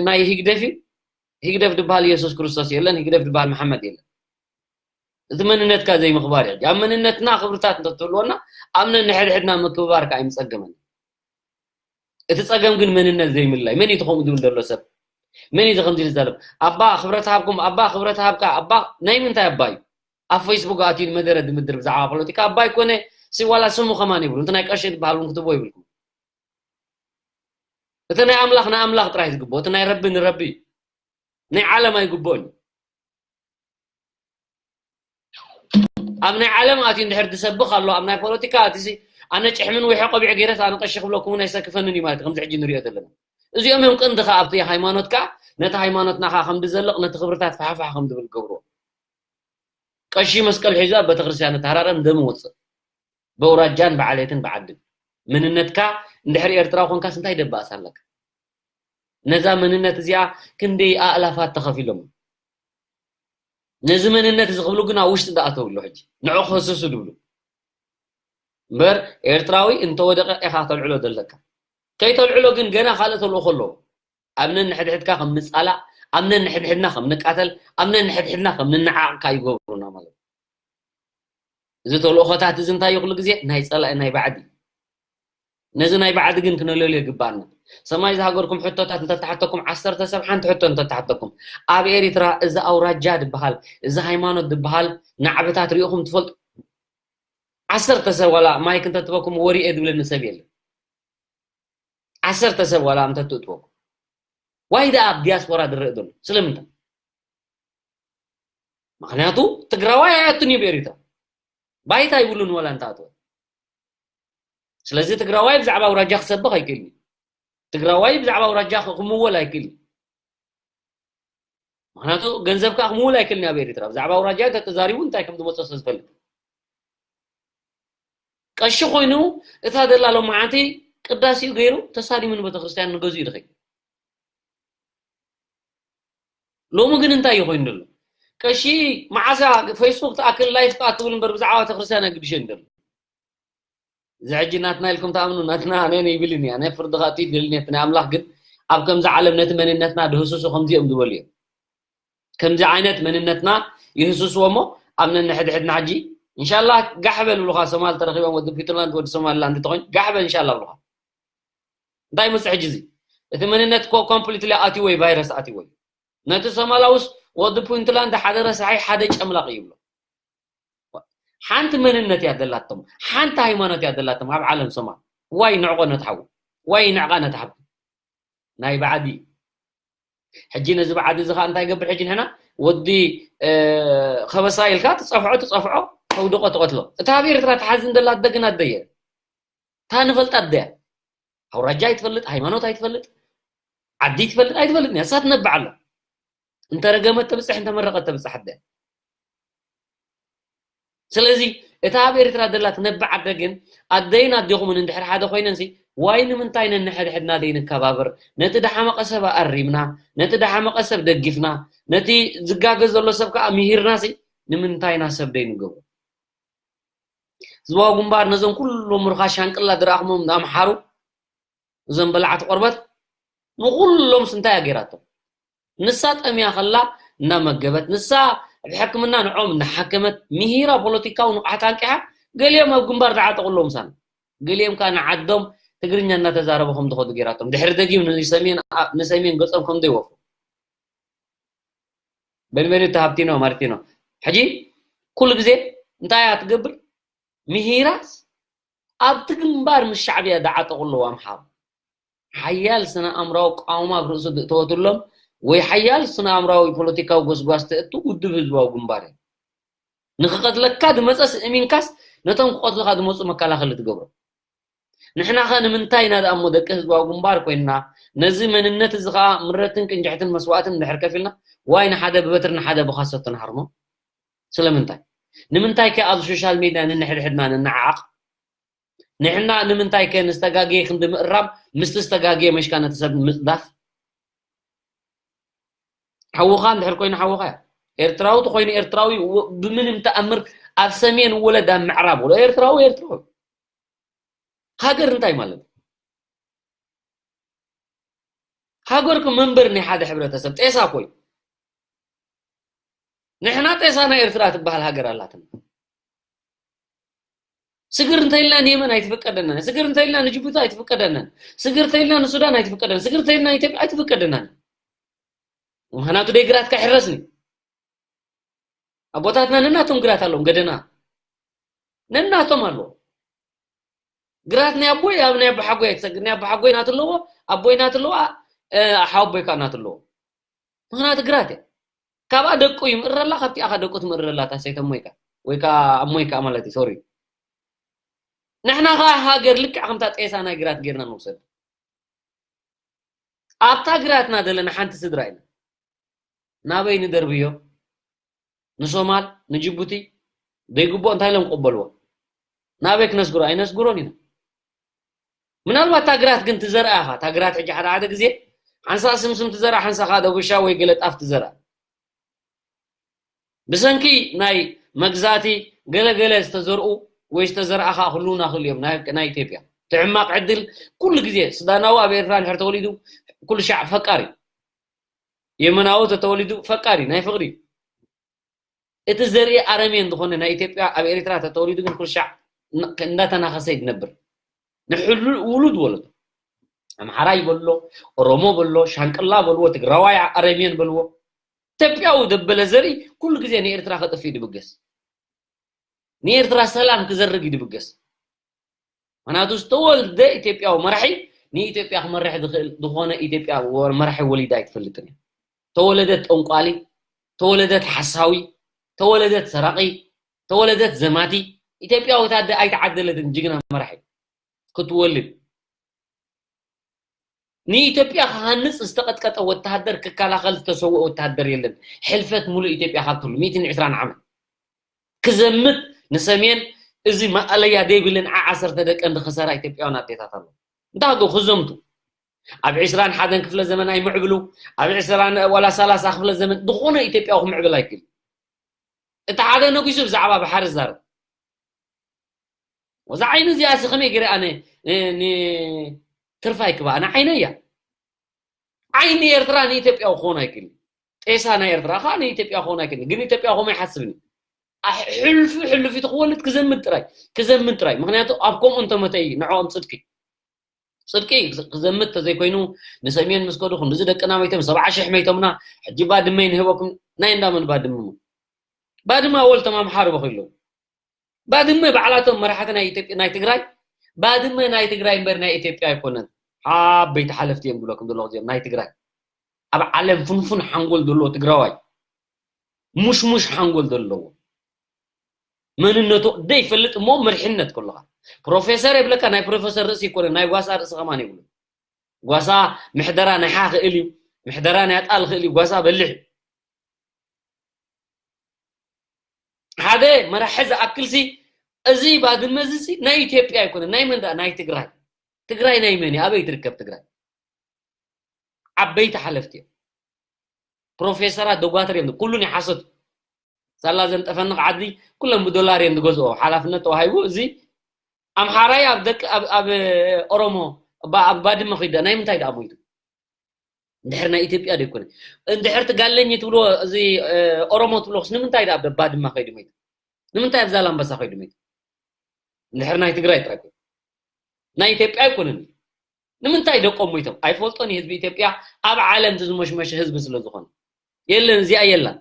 ናይ ህግደፍ እዩ ህግደፍ ድበሃል የሱስ ክርስቶስ የለን ህግደፍ ድበሃል መሓመድ የለን እቲ መንነትካ ዘይምኽባር እዩ ኣብ መንነትና ክብርታት እንተትህልወና ኣብ ነንሕድሕድና ምክብባር ከዓ ኣይምፀገመን እቲ ፀገም ግን መንነት ዘይምልላይ መን እዩ ከምኡ ዝብል ዘሎ ሰብ መን እዩ ከምዚ ዝዛረብ ኣባ ክብረት ሃብኩም ኣባ ክብረት ሃብካ ኣባ ናይ ምንታይ ኣባ እዩ ኣብ ፌስቡክ ኣትዩ መደረ ድምድር ብዛዕባ ፖለቲካ ኣባ ይኮነ ሲዋላ ስሙ ከማን ይብሉ እቲ ናይ ቀሺ ዝበሃል እውን ክትቦ ይብልኩም እቲ ናይ ኣምላኽ ንኣምላኽ ጥራይ ዝግብኦ እቲ ናይ ረቢ ንረቢ ናይ ዓለም ኣይግብኦን እዩ ኣብ ናይ ዓለም ኣትዩ እንድሕር ዝሰብኽ ኣሎ ኣብ ናይ ፖለቲካ ኣትሲ ኣነ ጭሕምን ውሒ ቆቢዕ ገይረስ ኣነ ቀሺ ክብለኩም እውን ኣይሰክፈንን እዩ ማለት ከምዚ ሕጂ ንሪኦ ዘለና እዚኦም እዮም ቅንዲ ከዓ ኣብቲ ሃይማኖትካ ነቲ ሃይማኖትና ከዓ ከም ዝዘልቕ ነቲ ክብርታት ፋሕፋሕ ከም ዝብል ገብርዎ ቀሺ መስቀል ሒዙ ኣብ ቤተክርስትያን ተሃራረ እንደም ወፅእ በውራጃን ብዓሌትን ብዓድን መንነትካ እንድሕር ኤርትራዊ ኮንካስ እንታይ ደባእስ ኣለካ ነዛ መንነት እዚኣ ክንደይ ኣእላፋት ተኸፊሎም ነዚ መንነት እዚ ክብሉ ግን ኣብ ውሽጢ ዝኣተው ኣሎ። ሕጂ ንዑ ክህስሱ ድብሉ እምበር፣ ኤርትራዊ እንተወደቀ ኢኻ ተልዕሎ ዘለካ። ከይተልዕሎ ግን ገና ካልእ ተልእኾ ኣለዎ። ኣብ ነንሕድሕድካ ከም ንጻላእ፣ ኣብ ነንሕድሕድና ከም ንቃተል፣ ኣብ ነንሕድሕድና ከም ንነዓቕካ ይገብሩና ማለት እዩ። እዚ ተልእኾታት እዚ እንታይ እዩ? ኩሉ ግዜ ናይ ጸላኢ፣ ናይ ባዕዲ። ነዚ ናይ ባዕዲ ግን ክነለልዮ ይግባኣና። ሰማይ ዝሃገርኩም ሕቶታት እንተተሓተኩም፣ ዓሰርተ ሰብ ሓንቲ ሕቶ እንተተሓተኩም፣ ኣብ ኤሪትራ እዚ ኣውራጃ ድበሃል፣ እዚ ሃይማኖት ድበሃል ናዕብታት ሪኢኹም ትፈልጡ? ዓሰርተ ሰብ ዋላ ማይክ እንተትበኩም ወሪኤ ድብለኒ ሰብ የለን። ዓሰርተ ሰብ ዋላ እንተትእትወኩም። ዋይ ደኣ ኣብ ዲያስፖራ ድረእ ዘሎ? ስለምንታይ? ምኽንያቱ ትግራዋይ ኣይኣቱን እዩ ብኤሪትራ። ባይታ ይብሉን ዋላ እንተኣትወ። ስለዚ ትግራዋይ ብዛዕባ ኣውራጃ ክሰብኽ ኣይክእልን እዩ። ትግራዋይ ብዛዕባ ኣውራጃ ክምወል ኣይክእልን እዩ። ምኽንያቱ ገንዘብ ከዓ ክምውል ኣይክእልን እዩ ኣብ ኤሪትራ። ብዛዕባ ኣውራጃ እንተተዛሪቡ እንታይ ከም ዝመፅኦ ስለ ዝፈልጥ። ቀሺ ኮይኑ እታ ደላ ሎማዓንቲ ቅዳሴኡ ገይሩ ተሳሊሙ ንቤተክርስትያን ንገዝኡ ይድኸይ። ሎሚ ግን እንታይ እዩ ኮይኑ ዘሎ? ቀሺ መዓሳ ፌስቡክ ትኣክል ላይፍ ትኣትብል እምበር ብዛዕባ ቤተክርስትያን ኣይግድሸን ዘሎ። እዚ ሕጂ ናትና ኢልኩም ትኣምኑ፣ ናትና ኣነ ይብልን እያ። ናይ ፍርዲ ኻእቲ ይደልን እየ። ናይ ኣምላኽ ግን ኣብ ከምዚ ዓለም ነቲ መንነትና ድህስሱ ከምዚ እዮም ዝበሉ እዮም። ከምዚ ዓይነት መንነትና ይህስስዎ እሞ ኣብ ነንሕድሕድና ሕጂ ኢንሻላህ ጋሕ በል ብሉኻ። ሶማል ተረኺቦም ወዲ ፊንላንድ ወዲ ሶማሊላንድ እንተኾይኑ ጋሕ በል ኢንሻላህ ብሉኻ። እንታይ ይመጽእ ሕጂ እዚ? እቲ መንነት ኮ-፣ ኮምፕሊትሊ ኣትይዎ እዩ፣ ቫይረስ ኣትይዎ እዩ። ነቲ ሶማላውስ ወዲ ፑንትላንድ ሓደ ረሳሒ ሓደ ጨምላቕ ይብሎ። ሓንቲ መንነት እያ ደላቶም፣ ሓንቲ ሃይማኖት እያ ደላቶም ኣብ ዓለም ሶማል። ዋይ ንዕቆ ነቲ ሓው፣ ዋይ ንዕቃ ነቲ ሓብቲ። ናይ ባዕዲ። ሕጂ ነዚ ባዕዲ እዚ ኸኣ እንታይ ይገብር? ሕጂ ንሕና ወዲ፣ እ፣ ከበሳ ኢልካ ትጸፍዖ፣ ትጸፍዖ፣ ተውድቆ፣ ትቐትሎ። እታ ኣብ ኤርትራ ትሓዝን ደላ ኣደ ግን ኣደ እየ። እታ ንፈልጣ ኣደ እያ። ኣውራጃ ኣይትፈልጥ፣ ሃይማኖት ኣይትፈልጥ፣ ዓዲ ትፈልጥ ኣይትፈልጥን እያ። እሳ ትነብዕ ኣላ። እንተረገመት ተብጽሕ፣ እንተመረቐት ተብጽሕ ኣደ። ስለዚ እታ ኣብ ኤርትራ ደላ ትነብዕ ኣደ ግን ኣደይን ኣዴኹምን እንድሕር ሓደ ኮይነንሲ፣ ዋይ ንምንታይ ነንሕድሕድና ዘይንከባበር? ነቲ ደሓመቐ ሰብ ኣሪምና፣ ነቲ ደሓመቐ ሰብ ደጊፍና፣ ነቲ ዝጋገ ዘሎ ሰብ ከኣ ምሂርናሲ፣ ንምንታይና ሰብ ደይንገብሮ? ህዝባዊ ግንባር ነዞም ኩሎም ምሩኻት ሻንቅላ ዝረኣኽሞም ኣምሓሩ፣ እዞም በላዕቲ ቆርበት ንኹሎምስ እንታይ እያ ገይራቶም? ንሳ ጠምያ ከላ እናመገበት፣ ንሳ ኣብ ሕክምና ንዖም እናሓከመት፣ ምሂራ ፖለቲካዊ ንቕሓት ኣንቂሓ፣ ገሊኦም ኣብ ግንባር ዝዓጠቑ ኣለዉ ምሳና። ገሊኦም ከኣ ንዓዶም ትግርኛ እናተዛረቡ ከም ዝኸዱ ገይራቶም። ድሕሪ ደጊም ንሰሜን፣ ንሰሜን ገጾም ከም ዘይወፍሩ። በንበኒ ተሃብቲኖ ማርቲኖ። ሕጂ ኩሉ ግዜ እንታይ እያ ትገብር? ምሂራስ ኣብቲ ግንባር ምስ ሻዕብያ ዝዓጠቑ ኣለዉ ኣምሓሩ። ሓያል ስነ ኣእምራዊ ቃውማ ኣብ ርእሱ ዝእተወትሎም ወይ ሓያል ስነ ኣእምራዊ ፖለቲካዊ ጎስጓስ ተእቱ ውድብ ህዝባዊ ግንባር እዩ። ንኽቐትለካ ዝመጸስ እሚንካስ ነቶም ክቐትሉኻ ዝመጹ መከላኸሊ ትገብሮ። ንሕና ኸ ንምንታይ ኢና ደኣ እሞ ደቂ ህዝባዊ ግንባር ኮይንና፣ ነዚ መንነት እዚ ኸኣ ምረትን ቅንጅሕትን መስዋእትን እንድሕር ከፊልና፣ ዋይ ንሓደ ብበትሪ ንሓደ ብኻሰቶ ንሃርሞ? ስለምንታይ? ንምንታይ ከ ኣብ ሶሻል ሜድያ ንንሕድሕድና ንነዓዓቕ? ንሕና ንምንታይ ከ ንዝተጋገየ ክንዲ ምእራም፣ ምስቲ ዝተጋገየ መሽካ ነቲ ሰብ ምጽዳፍ? ሓውኻ እንድሕር ኮይኑ ሓውኻ እያ። ኤርትራዊ ተኾይኑ ኤርትራዊ ው-፣ ብምንም ተኣምር ኣብ ሰሜን ውለድ ኣብ ምዕራብ ውለድ። ኤርትራዊ ኤርትራዊ። ሃገር እንታይ ማለት እዩ? ሃገር እኮ መንበር ናይ ሓደ ሕብረተሰብ ጤሳ እኮ እዩ። ንሕና ጤሳና ኤርትራ ትበሃል ሃገር ኣላትና። ስግር እንተኢልና ንየመን ኣይትፍቀደናን። ስግር እንተኢልና ንጅቡቲ ኣይትፍቀደናን። ስግር እንተኢልና ንሱዳን ኣይትፍቀደናን። ስግር እንተኢልና ንኢትዮጵያ ኣይትፍቀደናን። ምኽንያቱ ደይ ግራትካ ይሕረስኒ። ኣቦታትና ነናቶም ግራት ኣለዎም፣ ገደና ነናቶም ኣለዎ። ግራት ናይ ኣቦይ ኣብ ናይ ኣቦሓጎይ ኣይትሰግር። ናይ ኣቦሓጎይ ናቱ ኣለዎ፣ ኣቦይ ናቱ ኣለዎ፣ እ፣ ሓወቦይ ከዓ ናቱ ኣለዎ። ምኽንያቱ ግራት እያ። ካብኣ ደቁ ይምእረላ፣ ካብቲ ኣኻ ደቁ ትምእረላ፣ እታ ሰይተ እሞይ ከዓ፣ ወይ ከዓ ኣሞይ ከዓ ማለት እዩ፣ ሶሪ። ንሕና ከዓ ሃገር ልክዕ ከምታ ጤሳ ናይ ግራት ጌርና ንውሰድ። ኣብታ ግራትና ዘለና ሓንቲ ስድራ ኢና። ናበይ ንደርብዮ? ንሶማል፣ ንጅቡቲ፣ ዘይግብኦ እንታይ ኢሎም ክቕበልዎ? ናበይ ክነስግሮ? ኣይነስግሮን ኢና። ምናልባት እታ ግራት ግን ትዘርኣ ኢኻ። እታ ግራት ሕጂ ሓደ ሓደ ግዜ ሓንሳ ስምስም ትዘርኣ፣ ሓንሳ ከዓ ደጉሻ ወይ ገለ ጣፍ ትዘርኣ። ብሰንኪ ናይ መግዛእቲ ገለገለ ዝተዘርኡ ወይ ዝተዘርኣ ከዓ ክህልዉና ክእሉ እዮም። ናይ ናይ ኢትዮጵያ እቲ ሕማቕ ዕድል ኩሉ ግዜ ሱዳናዊ ኣብ ኤርትራ እንድሕር ተወሊዱ ኩሉ ሻዕ ፈቃር እዩ። የመናዊ ተተወሊዱ ፈቃር እዩ፣ ናይ ፍቕሪ እዩ። እቲ ዘርኢ ኣረሜን ዝኾነ ናይ ኢትዮጵያ ኣብ ኤርትራ ተተወሊዱ ግን ኩሉ ሻዕ እንዳተናኸሰ እዩ ዝነብር። ንሕሉል ውሉድ ወለዶ ኣምሓራይ በሎ፣ ኦሮሞ በሎ፣ ሻንቅላ በልዎ፣ ትግራዋይ ኣረሜን በልዎ፣ ኢትዮጵያዊ ደበለ ዘርኢ ኩሉ ግዜ ንኤርትራ ከጥፍእ ድብገስ፣ ንኤርትራ ሰላም ክዘርግ ድብገስ። ምክንያቱ ዝተወልደ ኢትዮጵያዊ መራሒ ንኢትዮጵያ ክመርሕ ዝኽእል ዝኾነ ኢትዮጵያ መራሒ ወሊዳ ኣይትፈልጥን እያ። ተወለደት ጠንቋሊ፣ ተወለደት ሓሳዊ፣ ተወለደት ሰራቂ፣ ተወለደት ዘማቲ። ኢትዮጵያ ወታደ ኣይተዓደለትን ጅግና መራሒ ክትወልድ። ንኢትዮጵያ ክሃንጽ ዝተቐጥቀጠ ወተሃደር፣ ክከላኸል ዝተሰወአ ወተሃደር የለን። ሕልፈት ሙሉእ ኢትዮጵያ ካብ ትህሉ ሚእትን ዕስራን ዓመት ክዘምት ንሰሜን፣ እዚ ማእለያ ደይብልን ዓ ዓሰርተ ደቀን ዝኸሰራ ኢትዮጵያውያን ኣዴታት ኣለዉ። እንታይ ገ ክዘምቱ? ኣብ ዕስራን ሓደን ክፍለ ዘመን ኣይምዕብሉ፣ ኣብ ዕስራን ዋላ ሰላሳ ክፍለ ዘመን ዝኾነ ኢትዮጵያዊ ክምዕብል ኣይክእል። እቲ ሓደ ነጊሱ ብዛዕባ ባሕሪ ዛረብ። ወዛ ዓይኒ እዚኣ ሲ ከመይ ገይረ ኣነ፣ እ፣ ን-፣ ትርፋ ይክባ? ኣነ ዓይነ እያ። ዓይኒ ኤርትራ ንኢትዮጵያ ክኾን ኣይክእልን። ጤሳ ናይ ኤርትራ ከዓ ንኢትዮጵያ ክኾን ኣይክእልን። ግን ኢትዮጵያ ከምኡ ይሓስብን እዩ። ኣሕ-፣ ሕልፊ፣ ሕልፊ ትኽወልድ ክዘምት ጥራይ፣ ክዘምት ጥራይ። ምክንያቱ ኣብ ከምኡ እንተመተ እዩ ንዕኦም ጽድቂ። ጽድቂ ክዘምት ተዘይኮይኑ ንሰሜን ምስ ከዱ ክንድዚ ደቅና መይቶም፣ ሰብዓ ሽሕ መይቶምና፣ ሕጂ ባድመ ንህበኩም። ናይ እንዳመን ባድመ? ባድመ ኣወል ተማምሓሩ በኺሎም። ባድመ ባዕላቶም መራሕቲ ናይ ኢትዮጵያ፣ ናይ ትግራይ፣ ባድመ ናይ ትግራይ እምበር ናይ ኢትዮጵያ ኣይኮነን። ዓበይቲ ሓለፍቲ እዮም ዝብለኩም ዘለኹ እዚኦም ናይ ትግራይ። ኣብ ዓለም ፍንፉን ሓንጎል ዘለዎ ትግራዋይ፣ ሙሽሙሽ ሓንጎል ዘለዎ፣ መንነቱ ደይፈልጥ እሞ መሪሕነት ከለኻ ፕሮፌሰር የብለካ፣ ናይ ፕሮፌሰር ርእሲ ይኮነ፣ ናይ ጓሳ ርእሲ ከማን የብሉ። ጓሳ ምሕደራ ናይ ሓ ክእል እዩ፣ ምሕደራ ናይ ኣጣል ክእል እዩ፣ ጓሳ በልሕ እዩ። ሓደ መራሒ ዝኣክልሲ፣ እዚ ባድመ እዚ ሲ ናይ ኢትዮጵያ ኣይኮነ፣ ናይ መን ደኣ? ናይ ትግራይ። ትግራይ ናይ መን እዩ? ኣበይ ትርከብ ትግራይ? ዓበይቲ ሓለፍቲ እዮም። ፕሮፌሰራት፣ ዶጓትር እዮም። ኩሉን ይሓሰቱ። ሳላ ዘንጠፈኒ ዓዲ ኩሎም ብዶላር እዮም ዝገዝኦ። ሓላፍነት ተዋሂቡ፣ እዚ ኣምሓራይ ኣብ ደቂ፣ ኣብ፣ ኣብ ኦሮሞ፣ ባ-፣ ኣብ ባድመ ኸይዳ ናይ ምንታይ ደኣ ሞይቱ? እንድሕር ናይ ኢትዮጵያ ዶ ይኮነ? እንድሕር ትጋለኝ ትብልዎ፣ እዚ፣ እ፣ ኦሮሞ ትብልዎስ ንምንታይ ደኣ ኣብ ባድመ ኸይዱ ሞይቱ? ንምንታይ ኣብ ዛላምበሳ ኸይዱ ሞይቱ? እንድሕር ናይ ትግራይ ጥራይ ኮይኑ። ናይ ኢትዮጵያ ኣይኮነን። ንምንታይ ደቆም ሞይቶም? ኣይፈልጦን እዩ ህዝቢ ኢትዮጵያ ኣብ ዓለም እቲ ዝመሽመሸ ህዝቢ ስለ ዝኾነ። የለን፣ እዚኣ የላን።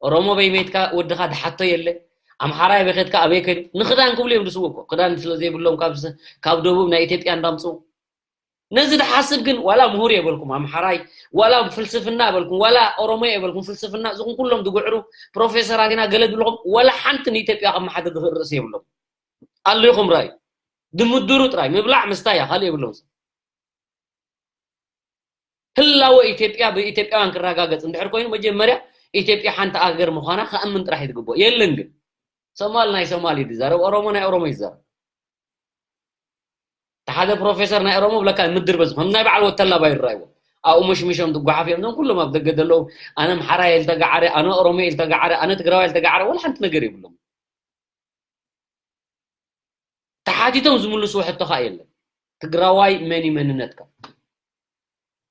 ኦሮሞ በይ ሜትካ ወድኻ ድሓቶ የለ። ኣምሓራይ በይ ኸድካ ኣበይ ከዱ? ንኽዳን ክብሉ እዮም ዝስዉ እኮ። ክዳን ስለ ዘይብሎም ካብ ስ-፣ ካብ ደቡብ ናይ ኢትዮጵያ እንዳምጽኡ። ነዚ ድሓስብ ግን ዋላ ምሁር የበልኩም ኣምሓራይ፣ ዋላ ፍልስፍና የበልኩም፣ ዋላ ኦሮሞ የበልኩም ፍልስፍና፣ እዚኹም ኩሎም ድጉዕሩ ፕሮፌሰራት ኢና ገለ ድብልኹም፣ ዋላ ሓንቲ ንኢትዮጵያ ከመሓድር ዝኽእል ርእሲ የብሎም። ኣሊኹም ራእዩ። ድምድሩ ጥራይ፣ ምብላዕ ምስታይ እያ፣ ካልእ የብሎም። ህላወ ኢትዮጵያ ብኢትዮጵያውያን ክረጋገጽ እንድሕር ኮይኑ፣ መጀመርያ ኢትዮጵያ ሓንቲ ኣገር ምዃና ክኣምን ጥራሕ እዩ ዝግብኦ። የለን ግን። ሶማል ናይ ሶማል እዩ ዝዛረብ፣ ኦሮሞ ናይ ኦሮሞ እዩ ዝዛረብ። እቲ ሓደ ፕሮፌሰር ናይ ኦሮሞ ብለካ ምድር በዚ፣ ከም ናይ በዓል ወተላ ባይ ይረኣይዎ። ኣብኡ መሽሚሾም ዝጓሓፍ እዮም። እዞም ኩሎም ኣብ ደገ ዘለዉ፣ ኣነ ኣምሓራይ ኢልተጋዓረ፣ ኣነ ኦሮሞ ኢልተጋዓረ፣ ኣነ ትግራዋይ ኢልተጋዓረ፣ ወላ ሓንቲ ነገር የብሎም። ተሓቲቶም ዝምልስዎ ሕቶ ኸኣ የለን። ትግራዋይ መን እዩ መንነትካ?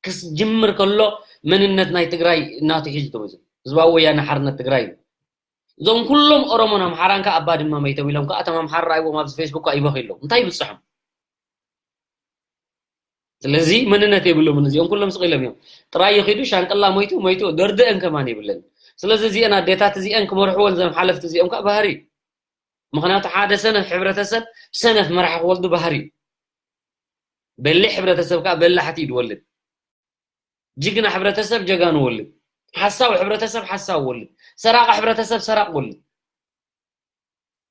ክስጅምር ከሎ መንነት ናይ ትግራይ እናቱ ሒዙ ተወዘ። ህዝባዊ ወያነ ሓርነት ትግራይ እዩ። እዞም ኩሎም ኦሮሞን ኣምሓራን ከኣ ኣብ ባድመ መይቶም ኢሎም ከኣ እቶም ኣምሓራ ራእይዎም ኣብዚ ፌስቡክ ከኣ ይበኽዩ ኣለዉ። እንታይ ይብጽሖም? ስለዚ መንነት የብሎምን እዚኦም ኩሎም ስቕ ኢሎም እዮም። ጥራይ ይኺዱ፣ ሻንቅላ ሞይቱ፣ ሞይቱ፣ ደርድአን ከማን የብለን። ስለዚ እዚአን ኣዴታት እዚአን ክመርሕወን እዞም ሓለፍቲ እዚኦም ከኣ ባህሪ እዩ። ምኽንያቱ ሓደ ሰነፍ ሕብረተሰብ ሰነፍ መራሒ ክወልዱ ባህሪ እዩ። በሊሕ ሕብረተሰብ ከኣ በላሕቲ እዩ ዝወልድ። ጅግና ሕብረተሰብ ጀጋኑ ወልድ። ሓሳዊ ሕብረተሰብ ሓሳዊ ወልድ። ሰራቂ ሕብረተሰብ ሰራቂ ወልድ።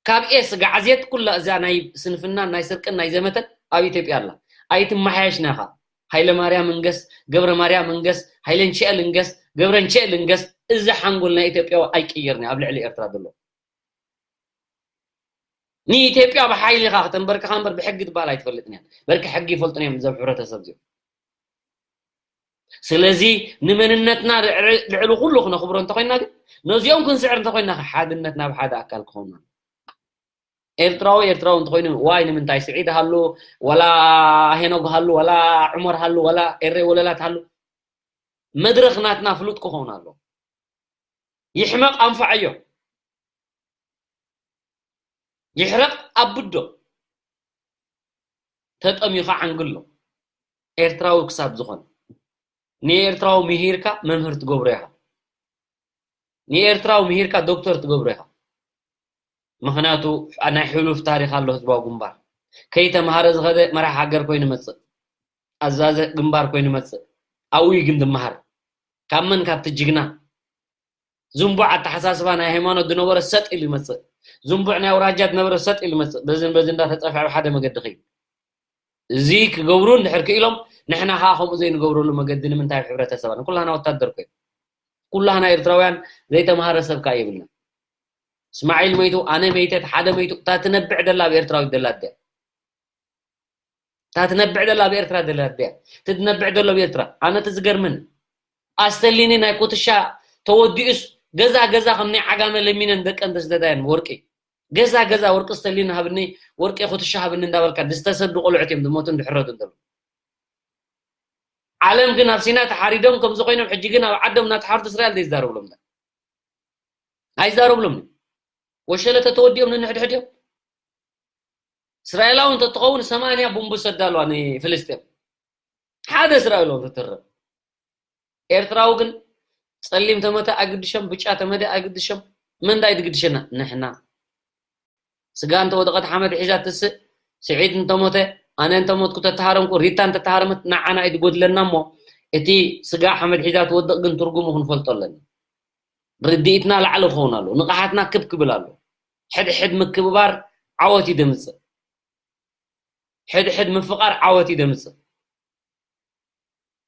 ካብ ኤስ ጋዕዜት ኩላ እዛ ናይ ስንፍናን ናይ ስርቅን ናይ ዘመተን ኣብ ኢትዮጵያ ኣላ። ኣይትመሓየሽና ኢኻ። ሃይለማርያም እንገስ፣ ገብረማርያም እንገስ፣ ሃይለንቸኤል እንገስ፣ ገብረንቸኤል እንገስ፣ እዚ ሓንጎል ናይ ኢትዮጵያዊ ኣይቅየርን እዩ ኣብ ልዕሊ ኤርትራ ዘሎ። ንኢትዮጵያ ብሓይሊ ኢኻ ከተንበርክኻ እምበር ብሕጊ ትበሃል ኣይትፈልጥን እያ። በርኪ ሕጊ ይፈልጡን እዮም እዞም ሕብረተሰብ እዚኦም። ስለዚ ንመንነትና ልዕሊ ኩሉ ክነኽብሮ እንተኮይና ግን ነዚኦም ክንስዕር እንተኮይና ሓድነት ናብ ሓደ ኣካል ክኸውን። ኤርትራዊ ኤርትራዊ እንተኮይኑ ዋይ ንምንታይ ስዒድ ሃሉ፣ ወላ ሄኖግ ሃሉ፣ ወላ ዑመር ሃሉ፣ ወላ ኤሬ ወለላት ሃሉ፣ መድረኽ ናትና ፍሉጥ ክኸውን ኣሎ። ይሕመቕ ኣንፋዓዮ፣ ይሕረቕ ኣብዶ፣ ተጠሚኻ ዓንግሎ። ኤርትራዊ ክሳብ ዝኾነ ንኤርትራዊ ምሂርካ መምህር ትገብሮ ኢኻ። ንኤርትራዊ ምሂርካ ዶክተር ትገብሮ ኢኻ። ምኽንያቱ ናይ ሕሉፍ ታሪኽ ኣሎ ህዝባዊ ግንባር። ከይተምሃረ ዝኸደ መራሕ ሃገር ኮይኑ መጽእ፣ ኣዛዘ ግንባር ኮይኑ መጽእ። ኣብኡ እዩ ግን ዝመሃር። ካብ መን? ካብቲ ጅግና። ዝንቡዕ ኣተሓሳስባ ናይ ሃይማኖት ዝነበረ ሰጥ ኢሉ ይመጽእ። ዝንቡዕ ናይ ኣውራጃ ዝነበረ ሰጥ ኢሉ ይመጽእ። በዝን በዝን እንዳተጸፍዐ ኣብ ሓደ መገዲ ኸይድ። እዚ ክገብሩ እንድሕር ክኢሎም ንሕና ኸዓ ከምኡ ዘይንገብረሉ መገዲ ንምንታይ? ኣብ ሕብረተሰብና ኩላህና ወታደር ኮይኑ ኩላህና ኤርትራውያን ዘይተምሃረ ሰብ ከኣ የብልና። እስማዒል መይቱ፣ ኣነ መይተ፣ ሓደ መይቱ፣ እታ ትነብዕ ደላ ኣብ ኤርትራዊት ደላ ኣድያ። እታ ትነብዕ ደላ ኣብ ኤርትራ ደላ ኣድያ። እቲ ትነብዕ ደሎ ኣብ ኤርትራ። ኣነ እቲ ዝገርምን ኣስተሊኒ ናይ ኩትሻ ተወዲኡስ ገዛ ገዛ ከም ናይ ዓጋመ ለሚነን ደቀን ተስደዳየን ወርቂ። ገዛ ገዛ ወርቂ ስተሊኒ ሃብኒ፣ ወርቂ ኩትሻ ሃብኒ እንዳበልካ ዝተሰዱ ቆልዑት እዮም ዝሞቱን ዝሕረዱን ዘለዉ። ዓለም ግን ኣብ ሲና ተሓሪዶም ከምዚ ኮይኖም ሕጂ ግን ኣብ ዓዶም እናተሓርዱ እስራኤል ዘይዛረብሎም ዳ? ኣይዛረብሎም። ወሸለ ተተወዲኦም ንንሕድሕድ እዮም። እስራኤላዊ እንተትኸውን ሰማንያ ቡምቡ ሰዳ ኣለዋ ንፍልስጤም። ሓደ እስራኤላዊ ተትረብ። ኤርትራዊ ግን ጸሊም ተመተ ኣግድሸም፣ ብጫ ተመደ ኣግድሸም። መን እንታይ ትግድሸና? ንሕና። ስጋ እንተወደቐት ሓመድ ሒዛ ትስእ። ስዒድ እንተሞተ፣ ኣነ እንተሞትኩ ተተሃረምኩ፣ ሪታ እንተተሃረመት ንዓና እዩ ዝጎድለና እሞ፣ እቲ ስጋ ሓመድ ሒዛ ትወድቕ ግን ትርጉሙ ክንፈልጦ ኣለና። ርድኢትና ላዕሊ ክኸውን ኣሎ። ንቕሓትና ክብ ክብል ኣሎ። ሕድሕድ ምክብባር ዓወት እዩ ደምጽእ። ሕድሕድ ምፍቓር ዓወት እዩ ደምጽእ።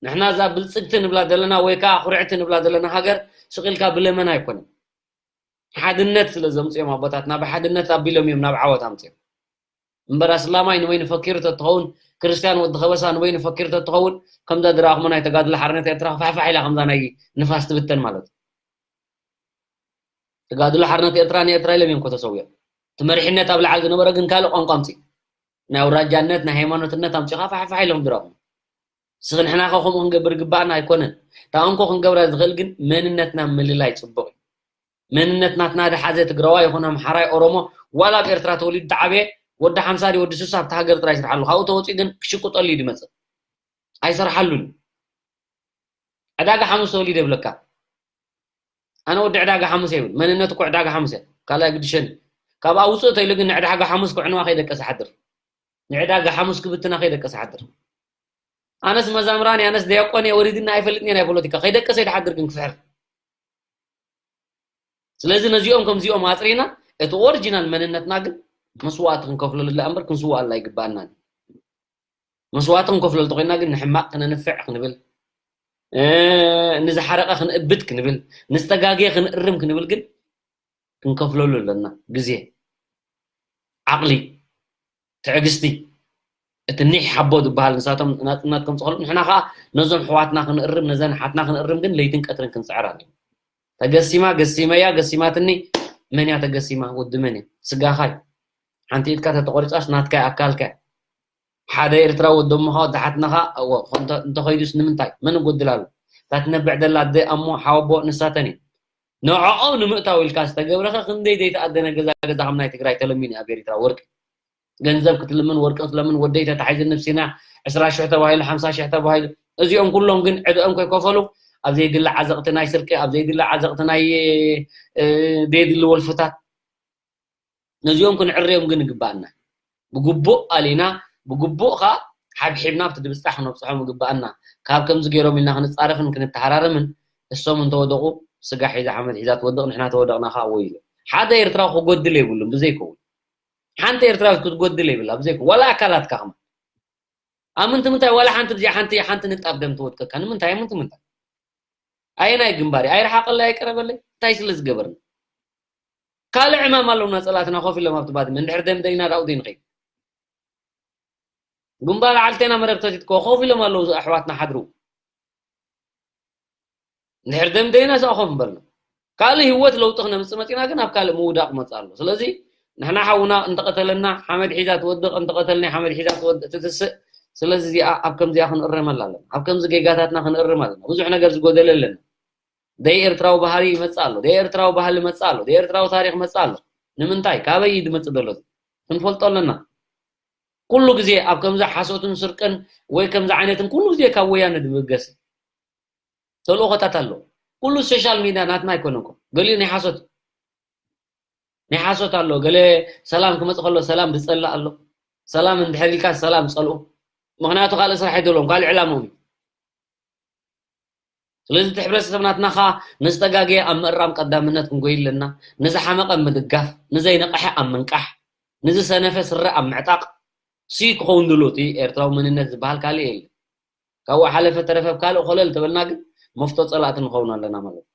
ንሕና እዛ ብልጽግቲ ንብላ ዘለና ወይ ከኣ ኩርዕቲ ንብላ ዘለና ሃገር ስቕ ኢልካ ብለመና ኣይኮነን። ሓድነት ስለ ዘምጽኦም ኣቦታትና ብሓድነት ኣቢሎም እዮም ናብ ዓወት ኣምጽኦም። እምበር ኣስላማይ ንበይኑ ፈኪሩ ተትኸውን፣ ክርስትያን ወዲ ከበሳ ንበይኑ ፈኪሩ ተትኸውን፣ ከምዛ ዝረኣኹሞ ናይ ተጋድሎ ሓርነት ኤርትራ ፋሕፋሕ ኢላ ከምዛ ናይ ንፋስ ትብተን ማለት እዩ። ተጋድሎ ሓርነት ኤርትራ ንኤርትራ ኢሎም እዮም እኮ ተሰዊኦም። እቲ መሪሕነት ኣብ ላዕሊ ዝነበረ ግን ካልእ ቋንቋ ኣምጺኡ። ናይ ኣውራጃነት፣ ናይ ሃይማኖትነት ኣምጺኻ ፋሕፋሕ ኢሎም ዝረኣኹ። እስኺ ንሕና ከ ከምኡ ክንገብር ግባእና ኣይኮነን። እታ እንኮ ክንገብራ ዝኽእል ግን መንነትና ምልላይ ጽቡቕ እዩ። መንነት ናትና ዝሓዘ ትግራዋይ ይኹን ኣምሓራይ፣ ኦሮሞ፣ ዋላ ኣብ ኤርትራ ተወሊዱ ዝዓበየ ወዲ ሓምሳ ድዩ ወዲ ስሳ ኣብቲ ሃገር ጥራይ ይስርሓሉ። ካብኡ ተወጺኡ ግን ክሽቅጠሉ እዩ ዝመጽእ። ኣይሰርሓሉን። ዕዳጋ ሓሙስ ተወሊደ ይብለካ። ኣነ ወዲ ዕዳጋ ሓሙስ ይብል። መንነት እኮ ዕዳጋ ሓሙስ እያ። ካልእ ኣይግድሸኒ። ካብኣ ውፅእ ተይሉ ግን ንዕዳጋ ሓሙስ ክዕንዋ ከይደቀስ ሓድር። ንዕዳጋ ሓሙስ ክብትና ከይደቀስ ሓድር። ኣነስ መዛምራን እየ፣ ኣነስ ዲያቆን እየ፣ ወሪድና ኣይፈልጥን እየ ናይ ፖለቲካ። ከይደቀሰ ይድሓድር ግን ክስሕር። ስለዚ ነዚኦም ከምዚኦም ኣፅሪና፣ እቲ ኦሪጂናል መንነትና ግን መስዋእቲ ክንከፍለሉ ደኣ እምበር ክንስዋኣሉ ኣይግባኣናን። መስዋእቲ ክንከፍለሉ ተኮይና ግን ንሕማቕ ክነንፍዕ ክንብል፣ እ፣ ንዝሓረቐ ክንእብድ ክንብል፣ ንዝተጋግየ ክንእርም ክንብል ግን ክንከፍለሉ ኣለና። ግዜ፣ ዓቕሊ፣ ትዕግስቲ፣ እቲ ኒሕ ሓቦ ዝበሃል ንሳቶም ናጽነት ከምጽእ ከሎ፣ ንሕና ከኣ ነዞም ኣሕዋትና ክንእርም፣ ነዘን ኣሓትና ክንእርም ግን ለይትን ቀትርን ክንጽዕር ኣለና። ተገሲማ፣ ገሲመያ፣ ገሲማትኒ፣ መን እያ ተገሲማ? ወዲ መን እያ? ስጋኻ እዩ። ሓንቲ ኢድካ ተተቖሪጻስ ናትካ እያ፣ ኣካልካ እያ። ሓደ ኤርትራዊ ወዲ እሞኻ፣ ወዲ ሓትነኻ፣ እወ፣ እንተ-፣ እንተኸይዱስ ንምንታይ? መን ይጎድል ኣሎ? እታ ትነብዕ ደላ ኣደ፣ ኣሞ፣ ሓወቦ፣ ንሳተን እየን። ንዕኦም ንምእታው ኢልካ ዝተገብረኸ ክንደይ ዘይተኣደነ ገዛ ገዛ ከም ናይ ትግራይ ተለሚኑ ኣብ ኤርትራ ወርቂ። ገንዘብ ክትልምን ወርቂ ክትለምን ወደይ ተታሒዙ ንብሲና ዕስራ ሽሕ ተባሂሉ ሓምሳ ሽሕ ተባሂሉ እዚኦም ኩሎም ግን ዕድኦም ከይከፈሉ ኣብ ዘይድለ ዓዘቕቲ ናይ ስርቂ ኣብ ዘይድለ ዓዘቕቲ ናይ እ፣ ዘይድሊ ወልፍታት ነዚኦም ክንዕርዮም ግን ይግባኣና። ብግቡእ ኣሊና ብግቡእ ከኣ ሓብሒብና ኣብቲ ድብዝታ ክነብፅሖም ይግባኣና። ካብ ከምዚ ገይሮም ኢልና ክንፃረፍን ክንተሃራረምን እሶም እንተወደቑ ስጋ ሒዛ ሓመድ ሒዛ ትወድቕ ንሕና ተወደቕና ከኣ ወይሎ። ሓደ ኤርትራዊ ክጎድል የብሉን ብዘይከውን ሓንቲ ኤርትራዊት ክትጎድል የብላ ብዘይከ ዋላ ኣካላትካ ከማ ኣብ ምንትምንታይ ዋላ ሓንቲ ብዚኣ ሓንቲ ሓንቲ ንጣብ ደም ትወድቀካ ንምንታይ ኣብ ምንትምንታይ ኣየናይ ግንባር እዩ ኣይረሓቀለይ ኣይቀረበለይ እንታይ ስለ ዝገበርና ካልእ ዕማም ኣለውና ጸላትና ኮፍ ኢሎም ኣብቲ ባድመ እንድሕር ደም ደይና ዳኡ ዘይንኸይድ ግንባር ዓልቴና መረብ ተቲትኮ ኮፍ ኢሎም ኣለዉ ኣሕዋትና ሓድሩ እንድሕር ደምደይና ስኣኾም በልና። ካልእ ህይወት ለውጢ ክነምጽእ መጺና ግን ኣብ ካልእ ምውዳቕ መጽእ ኣሎ። ስለዚ ንሕና ሓውና እንተቐተለና ሓመድ ሒዛ ትወድቕ፣ እንተቐተልናይ ሓመድ ሒዛ ትወድቕ ትትስእ። ስለዚ እዚኣ ኣብ ከምዚኣ ክንእረመላ ኣለና። ኣብ ከምዚ ጌጋታትና ክንእርም ኣለና። ብዙሕ ነገር ዝጎደለ ኣለና። ደይ ኤርትራዊ ባህሊ ይመጽእ ኣሎ። ደይ ኤርትራዊ ባህሊ መጽእ ኣሎ። ደይ ኤርትራዊ ታሪኽ መጽእ ኣሎ። ንምንታይ? ካበይ እዩ ዝመጽእ ዘሎ? ክንፈልጦ ኣለና። ኩሉ ግዜ ኣብ ከምዚ ሓሶትን ስርቅን ወይ ከምዚ ዓይነትን ኩሉ ግዜ ካብ ወያነ ድብገስ ተልእኾታት ኣሎ። ኩሉ ሶሻል ሚድያ ናትና ኣይኮነን እኮ። ገሊኡ ናይ ሓሶት ናይ ሓሶት ኣሎ። ገለ ሰላም ክመጽእ ከሎ ሰላም ዝጸልእ ኣሎ። ሰላም እንድሕር ኢልካ ሰላም ጸልኡ። ምኽንያቱ ካልእ ስራሕ ኣይደለዎም፣ ካልእ ዕላምኦም እዩ። ስለዚ እቲ ሕብረተሰብ ናትና ኸኣ ንዝተጋገየ ኣብ ምእራም ቀዳምነት ክንጎይ ኣለና። ንዝሓመቐ ምድጋፍ፣ ንዘይነቕሐ ኣብ ምንቃሕ፣ ንዝሰነፈ ስረ ኣብ ምዕጣቕ ሲ ክኸውን ድሉ። እቲ ኤርትራዊ መንነት ዝበሃል ካልእ የለ። ካብኡ ሓለፈ ተረፈ ኣብ ካልእ ኮለል ተበልና ግን መፍቶ ጸላእቲ ንኸውን ኣለና ማለት እዩ።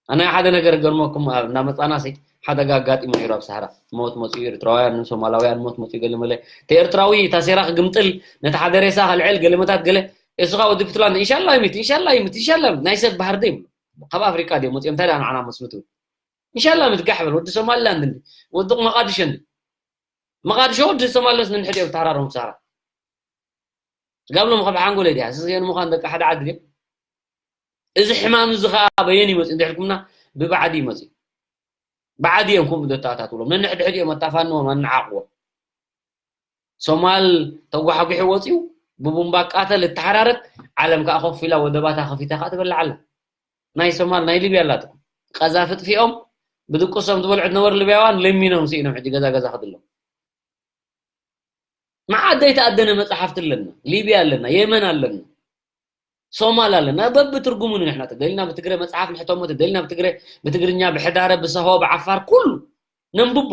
ኣነ ሓደ ነገር ገርመኩም፣ ኣብ እናመጻና ሲ ሓደጋ ኣጋጢሙ ነይሩ ኣብ ሳሕራ። ሞት መጽኡ፣ ኤርትራውያን ሶማላውያን ሞት መጽኡ፣ ገለ መለ። እቲ ኤርትራዊ ታሴራ ክግምጥል፣ ነቲ ሓደ ሬሳ ከልዕል፣ ገለመታት ገለ። እሱ ኸኣ ወዲ ፍትላን፣ "ኢንሻላ ይምት፣ ኢንሻላ ይምት፣ ኢንሻላ ይምት." ናይ ሰብ ባህር ዶ ይብሉ? ካብ ኣፍሪቃ ድዮም መጽኦም? እንታይ ደኣ ንዓና መስሉ ትብል? "ኢንሻላ ይምት፣ ጋሕ በል፣ ወዲ ሶማሊላንድ እንዲ፣ ወዲ መቓድሾ እንዲ." መቓድሾ ወዲ ሶማሊላንድ ነንሕድ እዮም ተሃራሮም ሳሕራ። ጋብሎም ካብ ሓንጎለ ድያ? እዚ ዜን ምዃን ደቂ ሓደ ዓዲ ድዮም? እዚ ሕማም እዚ ኸኣ በየን ይመጽእ እንድሕር ኢልኩምና፣ ብባዕዲ ይመጽእ። ባዕዲ እዮም ከምኡ ዘተኣታትውሎም። ነንሕድሕድ እዮም ኣታፋንዎም፣ ኣነዓቕዎም። ሶማል ተጓሕጒሑ ወጺኡ፣ ብቡምባ ቃተል እተሓራረድ፣ ዓለም ከኣ ኮፍ ኢላ ወደባታ ከፊታ ከኣ ትበልዕ ኣላ። ናይ ሶማል፣ ናይ ሊብያ ኣላትኩም። ቀዛፊ ጥፊኦም፣ ብድቁሶም ዝበልዑ ዝነበሩ ሊብያውያን ለሚኖም ስኢኖም ሕጂ ገዛ ገዛ ክድሎም። መዓት ዘይተኣደነ መጽሓፍቲ ኣለና። ሊብያ ኣለና፣ የመን ኣለና፣ ሶማል ኣለና። በብትርጉሙ ንሕና ተደሊና ብትግረ መጽሓፍ ንሕተሞ፣ ተደሊና ብትግረ፣ ብትግርኛ፣ ብሕዳረ፣ ብሳሆ፣ ብዓፋር፣ ኩሉ ነንብቦ።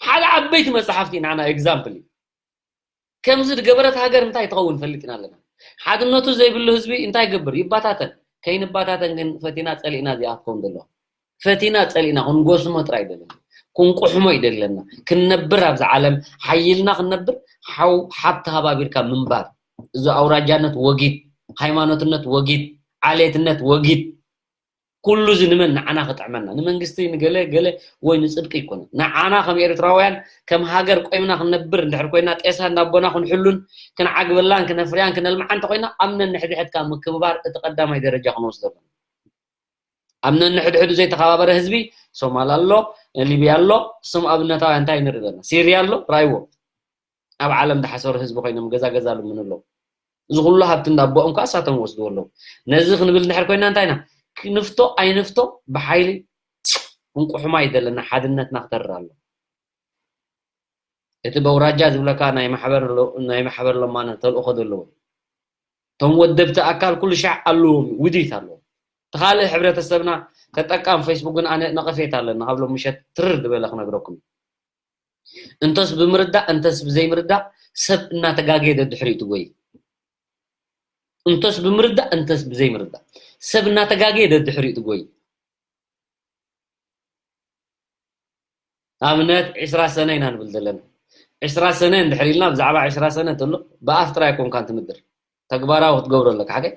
ሓደ ዓበይቲ መጽሓፍቲ ንዓና ኤግዛምፕል እዩ። ከምዚ ዝገበረት ሃገር እንታይ ትኸውን ፈሊጥና ኣለና። ሓድነቱ ዘይብሉ ህዝቢ እንታይ ይገብር? ይባታተን። ከይንባታተን ግን ፈቲና ጸሊእና እዚኣ ክትከውን ዘለዋ። ፈቲና ጸሊእና ክንጎስሞ ጥራይ ኣይደለና። ክንቁሕሞ ይደለና። ክንነብር ኣብዚ ዓለም ሓይልና ክንነብር ሓው ሓብ ተሃባቢርካ ምንባር። እዚ ኣውራጃነት ወጊድ፣ ሃይማኖትነት ወጊድ፣ ዓሌትነት ወጊድ። ኩሉ እዚ ንመን? ንዓና ክጥዕመና። ንመንግስቲ፣ ንገለ ገለ ወይ ንጽድቂ ኣይኮነን። ንዓና ከም ኤርትራውያን፣ ከም ሃገር ቆይምና ክንነብር እንድሕር ኮይና፣ ጤሳ እንዳቦና ክንሕሉን፣ ክንዓግበላን፣ ክነፍርያን፣ ክነልምዓን እንተኮይና፣ ኣብ ነንሕድሕድካ ምክብባር እቲ ቀዳማይ ደረጃ ክንወስዶ ኣለና። ኣብ ነንሕድሕዱ ዘይተኸባበረ ህዝቢ፣ ሶማል ኣሎ፣ ሊብያ ኣሎ፣ ስም ኣብነታውያን እንታይ ንርኢ ዘለና? ሲርያ ኣሎ፣ ራይዎ። ኣብ ዓለም ዝሓሰሩ ህዝቢ ኮይኖም ገዛ ገዛ ልምኑ ኣለዉ። እዚ ኩሉ ሃብቲ እንዳቦኦም ከኣ እሳቶም ወስድዎ ኣለዉ። ነዚ ክንብል እንድሕር ኮይና እንታይ ኢና? ክንፍቶ ኣይንፍቶ ብሓይሊ ክንቁሕማ ይደለና፣ ሓድነትና ክተርር ኣሎ። እቲ በውራጃ ዝብለካ ናይ ማሕበር ሎ-፣ ናይ ማሕበር ለማነ ተልእኾ ዘለዎ። እቶም ወደብቲ ኣካል ኩሉ ሻዕ ኣለዎም፣ ውዲት ኣለዎም። እቲ ካልእ ሕብረተሰብና ተጠቃም ፌስቡክ ግን ኣነ ነቐፌታ ኣለና፣ ካብ ሎም ምሸት ትርር ዝበለ ክነግረኩም እዩ። እንተስ ብምርዳእ፣ እንተስ ብዘይምርዳእ፣ ሰብ እናተጋገየ ደድሕሪኡ ትጎይ። እንተስ ብምርዳእ፣ እንተስ ብዘይምርዳእ፣ ሰብ እናተጋገየ ደድሕሪኡ ትጎይ። ኣብነት ዒስራ ሰነ ኢና ንብል ዘለና። ዒስራ ሰነ እንድሕር ኢልና ብዛዕባ ዒስራ ሰነ ተሎ ብኣፍ ጥራይ ኣይኮንካን ትምድር። ተግባራዊ ክትገብሮ ኣለካ። ሓቀይ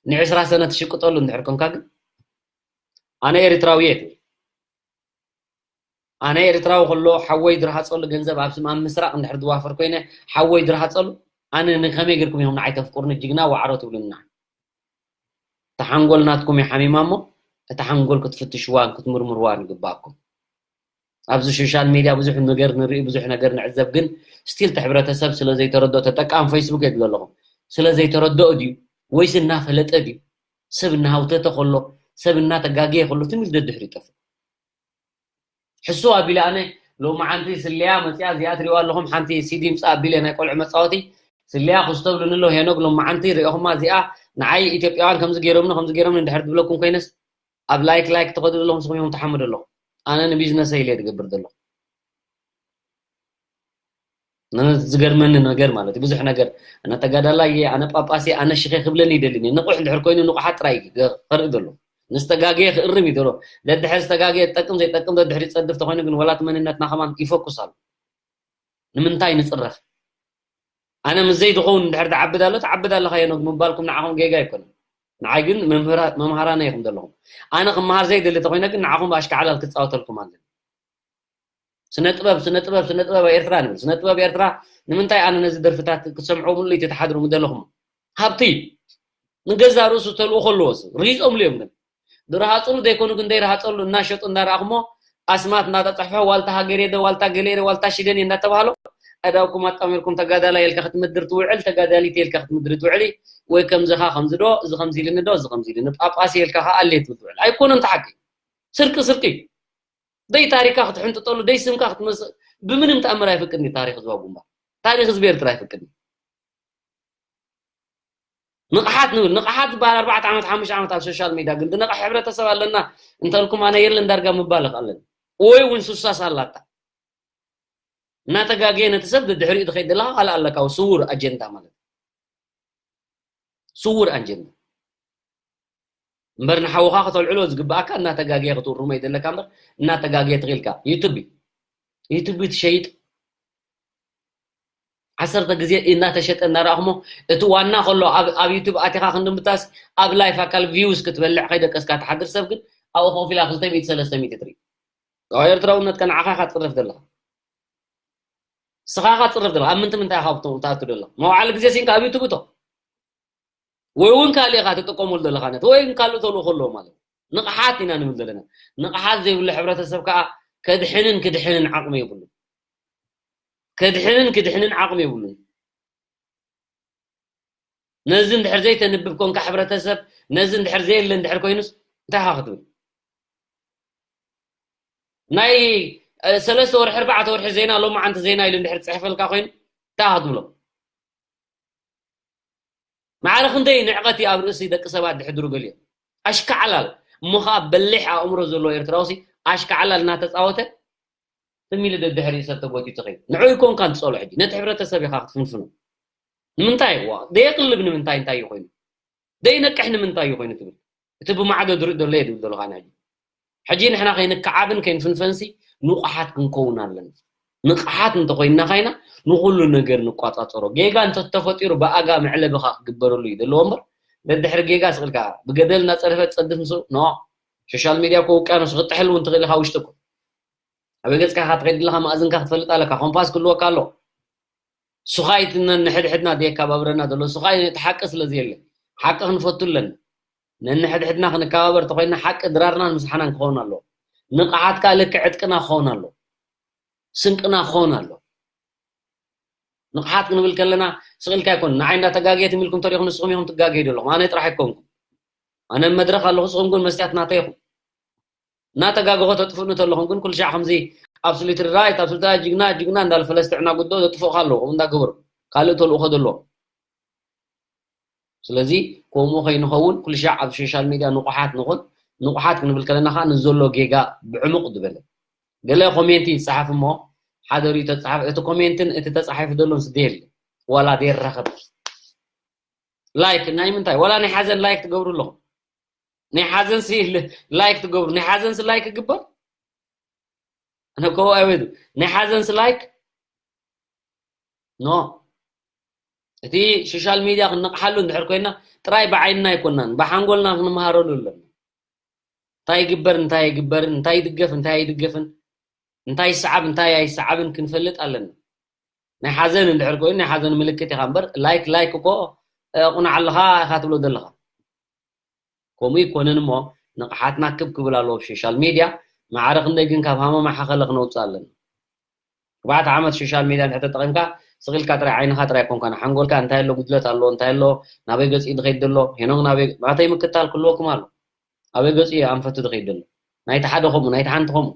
ንዒስራ ሰነ ትሽቅጠሉ እንድሕር ኮንካ ግን ኣነ ኤርትራዊ እየ ትብል። ኣነ ኤርትራዊ ከሎ ሓወይ ድርሃጸሉ ገንዘብ ኣብ ስም ኣብ ምስራቕ እንድሕር ዝዋፈር ኮይነ ሓወይ ድርሃጸሉ ኣነ ንከመይ ጌርኩም ኢኹም ንዓይ ተፍቅሩኒ ጅግና ዋዕሮ ትብሉኒ ንዓይ? እታ ሓንጎል ናትኩም እያ ሓሚማ እሞ እታ ሓንጎል ክትፍትሽዋን ክትምርምርዋን ይግባኣኩም። ኣብዚ ሶሻል ሜድያ ብዙሕ ነገር ንርኢ፣ ብዙሕ ነገር ንዕዘብ፣ ግን ስቲል እቲ ሕብረተሰብ ስለ ዘይተረድኦ ተጠቃሚ ፌስቡክ የድሎ ኣለኹም። ስለ ዘይተረድኦ ድዩ ወይስ እናፈለጠ ድዩ? ሰብ እናሃውተተ ከሎ፣ ሰብ እናተጋገየ ከሎ ትም ኢሉ ደድሕሪኡ ይጠፍእ። ሕሱ ኣቢለ ኣነ ሎማዓንቲ ስልያ መጽያ እዚኣ ትሪእዋ ኣለኹም፣ ሓንቲ ሲዲ ምጻእ ኣቢለ ናይ ቆልዑ መጻወቲ ስልያ ክስተብሉኒ ኣሎ። ሄኖግ ሎማዓንቲ ሪኦኹማ እዚኣ ንዓይ ኢትዮጵያውያን ከምዚ ገይሮምኒ ከምዚ ገይሮምኒ እንድሕር ትብለኩም ኮይነስ ኣብ ላይክ ላይክ ትኸዱ ዘለኹም ንስኹም ኢኹም ትሓምዱ ኣለኹም። ኣነ ንቢዝነሰይ ኢለ ዝገብር ዘለኹ። ኣነ ዝገርመኒ ነገር ማለት እዩ፣ ብዙሕ ነገር ኣነ ተጋዳላይ እየ፣ ኣነ ጳጳስ እየ፣ ኣነ ሽኸ ክብለኒ ይደልን እየ። ንቑሕ እንድሕር ኮይኑ ንቑሓት ጥራይ እዩ ከርኢ ዘሎ። ንዝተጋገየ ክእርም እዩ ዘሎ። ደድሕሪ ዝተጋገየ ዝጠቅም ዘይጠቅም ደድሕሪ ዝጸድፍ ተኾይኑ ግን ወላ እቲ መንነትና ከማን ይፈኩስ ኣሎ። ንምንታይ ንጽረፍ? ኣነ ምስ ዘይትኸውን እንድሕር ትዓብድ ኣሎ፣ ትዓብድ ኣለኻ ሄኖግ ምባልኩም ንዓኹም ጌጋ ኣይኮነን። ንዓይ ግን መምህራ-፣ መምሃራነ ኢኹም ዘለኹም። ኣነ ክመሃር ዘይደሊ ተኾይነ ግን ንዓኹም ብኣሽካዕላል ክጻወተልኩም ኣለኒ። ስነ ጥበብ፣ ስነ ጥበብ፣ ስነ ጥበብ ኤርትራ ንብል። ስነ ጥበብ ኤርትራ ንምንታይ ኣነ ነዚ ደርፍታት ክትሰምዑ ሙሉ እቲ ትሓድሩ ምደለኹም? ሃብቲ እዩ። ንገዛ ርእሱ ተልእኾ ኣለዎ። ርሂጾምሉ እዮም ግን። ድረሃጽሉ ዘይኮኑ ግን ደይረሃጸሉ እናሸጡ እንዳረኣኹሞ ኣስማት እናተጻሕፈ ዋልታ ሃገሬ ዶ ዋልታ ገሌ ዶ ዋልታ ሽደን እንዳተባሃሎ ኣዳውኩም ኣጣሚርኩም ተጋዳላይ ኢልካ ክትምድር ትውዕል፣ ተጋዳሊት ኢልካ ክትምድር ትውዕል፣ ወይ ከምዚ ኻ ከምዚ ዶ፣ እዚ ከምዚ ኢልኒ ዶ፣ እዚ ከምዚ ኢልኒ፣ ጳጳስ ኢልካ ኸኣ ኣሌት ትውዕል። ኣይኮነን፣ እቲ ሓቂ ስርቂ ስርቂ። ደይ ታሪካ ክትሕንጥጠሉ፣ ደይ ስምካ ክትመስ-፣ ብምንም ተኣምር ኣይፍቅድን እዩ ታሪክ ህዝባዊ ግንባር። ታሪክ ህዝቢ ኤርትራ ኣይፍቅድን እዩ። ንቕሓት ንብል፣ ንቕሓት ዝበሃል ኣርባዕተ ዓመት፣ ሓሙሽተ ዓመት ኣብ ሶሻል ሚድያ ግን ዝነቕሕ ሕብረተሰብ ኣለና እንተልኩም ኣነ የለን ዳርጋ ምባል ይኽኣለኒ። ወይ እውን ሱሳስ ኣላታ። እናተጋገየ ነቲ ሰብ ድሕሪኡ ትኸይድ ዘለኻ ካልእ ኣለካ፣ ስውር ኣጀንዳ ማለት እዩ። ስውር ኣጀንዳ። እምበር ንሓውኻ ከተልዕሎ ዝግብኣካ እናተጋገየ ክትእርሞ እዩ ዘለካ እምበር እናተጋገየ ትኽኢልካ። ዩቱብ እዩ። ዩቱብ እዩ ትሸይጥ። ዓሰርተ ግዜ እናተሸጠ እናረኣኹሞ እቲ ዋና ከሎ ኣብ፣ ኣብ ዩቱብ ኣቲኻ ክንዲ ምታስ ኣብ ላይፍ ኣካል ቪውስ ክትበልዕ ከይደቀስካ ትሓድር ሰብ ግን ኣብኡ ኮፍ ኢላ ክልተ ሚእቲ ሰለስተ ሚእቲ ትርኢ። ኣብ ኤርትራውነትካ ንዓኻ ኢኻ ትጽረፍ ዘለኻ። ስኻ ኢኻ ትጽረፍ ዘለኻ። ኣብ ምንታይ ምንታይ ኢኻ ትኣቱ ዘለኻ? መውዓሊ ግዜ ሲንካ ኣብ ዩቱብ እቶ። ወይ እውን ካልእ ኢኻ ትጥቀመሉ ዘለኻ ነቲ፣ ወይ እውን ካልእ ተልእኾ ኣለዎ ማለት እዩ። ንቕሓት ኢና ንብል ዘለና። ንቕሓት ዘይብሉ ሕብረተሰብ ከኣ ከድሕንን ክድሕንን ዓቕሚ የብሉን። ከድሕንን ክድሕንን ዓቕሚ የብሉን። ነዚ እንድሕር ዘይተንብብ ኮንካ ሕብረተሰብ፣ ነዚ እንድሕር ዘየለ እንድሕር ኮይኑስ እንታይ ኢኻ ክትብል? ናይ፣ እ፣ ሰለስተ ወርሒ፣ ኣርባዕተ ወርሒ ዜና ሎማዓንቲ ዜና ኢሉ እንድሕር ዝጽሕፈልካ ኮይኑ እንታይ ኢኻ ክትብሎ? ማዕረ ክንደይ ንዕቐት እዩ ኣብ ርእሲ ደቂ ሰባት ድሕድሩ ገሊኦም። ኣሽካዕላል እሞ ኸኣ በሊሕ ኣእምሮ ዘለዎ ኤርትራውሲ ኣሽካዕላል እናተጻወተ ትም ኢሉ ደድሕሪኡ ሰብ ተጎቲቱ ኸይዱ። ንዑ ኣይኮንካን ትጸልኦ ሕጂ፣ ነቲ ሕብረተሰብ ኢኻ ክትፍንፍኖ። ንምንታይ? ዋ፣ ደየቕልብ ንምንታይ እንታይ እዩ ኮይኑ? ደይነቅሕ ንምንታይ እዩ ኮይኑ ትብል? እቲ ብማዕዶ ዝርኢ ዘሎ እየ ዝብል ዘለኹ ኣነ ሕጂ። ሕጂ ንሕና ከይንከዓብን ከይንፍንፈንሲ ንቑሓት ክንከውን ኣለና። ንቕሓት እንተኾይንና ኻይና ንኹሉ ነገር ንቋጻጸሮ። ጌጋ እንተተፈጢሩ ብኣጋ መዕለቢ ኸኣ ክግበረሉ እዩ ዘለዎ እምበር፣ ደድሕሪ ጌጋ ስቕ ኢልካ ብገደል እናጸደፈ ትጸድፍ ምስኡ፣ ኖ። ሶሻል ሚድያ እኮ ውቅያኖስ ክትጥሕል እውን ትኽእል ኢኻ ውሽጢ እኮ። ኣበይ ገጽካ ኢኻ ትኸይድ ዘለኻ መኣዝንካ ክትፈልጥ ኣለካ። ኮምፓስ ክህልወካ ኣሎ። ስኻ እዩ እቲ ነንሕድሕድና ዘየከባብረና ዘሎ። ስኻ እዩ እቲ ሓቂ ስለ ዘየለ። ሓቂ ክንፈቱ ኣለና። ነንሕድሕድና ክንከባበር ተኾይንና ሓቂ ድራርናን ምስሓናን ክኸውን ኣለዎ። ንቕሓት ከኣ ልክዕ ዕጥቅና ክኸውን ኣለዎ። ስንቅና ክኸውን ኣለዎ። ንቕሓት ክንብል ከለና ስቕ ኢልካ ኣይኮን። ንዓይ እንዳተጋገየ ትም ኢልኩም ተሪኹም ንስኹም ኢኹም ትጋገዩ ዘለኹም። ኣነ ጥራሕ ኣይኮንኩን። ኣነ ኣብ መድረኽ ኣለኹ፣ ንስኹም ግን መስትያት ናተይ ኢኹም። እናተጋገኹ ተጥፍእኑ ተለኹም ግን ኩሉ ሻዕ ከምዚ ኣብ ስሊትሪ ራይት፣ ኣብ ስሊትሪ ራይት ጅግና፣ ጅግና እንዳበለ ፈለስቲ ዕናጉዶ ዘጥፍኡኻ ኣለዉ፣ ከምኡ እንዳገበሩ። ካልእ ተልእኾ ዘለዎም። ስለዚ ከምኡ ከይንኸውን ኩሉ ሻዕ ኣብ ሶሻል ሚድያ ንቑሓት ንኹን። ንቑሓት ክንብል ከለና ኸዓ ንዘሎ ጌጋ ብዕሙቕ ዝበለ። ገለ ኮሜንቲ ይጸሓፍ እሞ ሓደ ርእዩ ተጻሓፍ፣ እቲ ኮሜንትን እቲ ተጻሒፉ ዘሎን ስደየለ። ዋላ ዘይራኸብ። ላይክ ናይ ምንታይ? ዋላ ናይ ሓዘን ላይክ ትገብሩ ኣለኹም። ናይ ሓዘን ሲ ል-፣ ላይክ ትገብሩ። ናይ ሓዘን ሲ ላይክ ይግበር? ኣነ እኮ ኣይበሉ። ናይ ሓዘን ሲ ላይክ? ኖ። እቲ ሶሻል ሚድያ ክንነቕሓሉ እንድሕር ኮይና ጥራይ ብዓይንና ኣይኮናን፣ ብሓንጎልና ክንመሃረሉ ኣለና። እንታይ ይግበር፣ እንታይ ኣይግበርን፣ እንታይ ይድገፍ፣ እንታይ ኣይድገፍን፣ እንታይ ይሰዓብ፣ እንታይ ኣይሰዓብን ክንፈልጥ ኣለና። ናይ ሓዘን እንድሕር ኮይኑ ናይ ሓዘን ምልክት ኢኻ እምበር ላይክ፣ ላይክ እኮ፣ እ፣ ቁናዕ ኣለኻ ኢኻ ትብሎ ዘለኻ። ከምኡ ይኮነን እሞ ንቕሓትና ክብ ክብል ኣለዎ ኣብ ሶሻል ሚድያ። ማዕረ ክንደይ ግን ካብ ሃመማ ሓኸለ ክነውፅእ ኣለና። ኣርባዕተ ዓመት ሶሻል ሚድያ እንድሕር ተጠቒምካ ስቕ ኢልካ ጥራይ ዓይንኻ ጥራይ ኣይኮንካን፣ ሓንጎልካ እንታይ ኣሎ ጉድለት ኣሎ፣ እንታይ ኣሎ፣ ናበይ ገፂኡ ዝኸይድ ዘሎ፣ ሄኖግ ናበይ፣ ናተይ ምክታል ክህልወኩም ኣሎ። ኣበይ ገፂኡ እዩ ኣንፈቱ ዝኸይድ ዘሎ? ናይቲ ሓደ ከምኡ፣ ናይቲ ሓንቲ ከምኡ።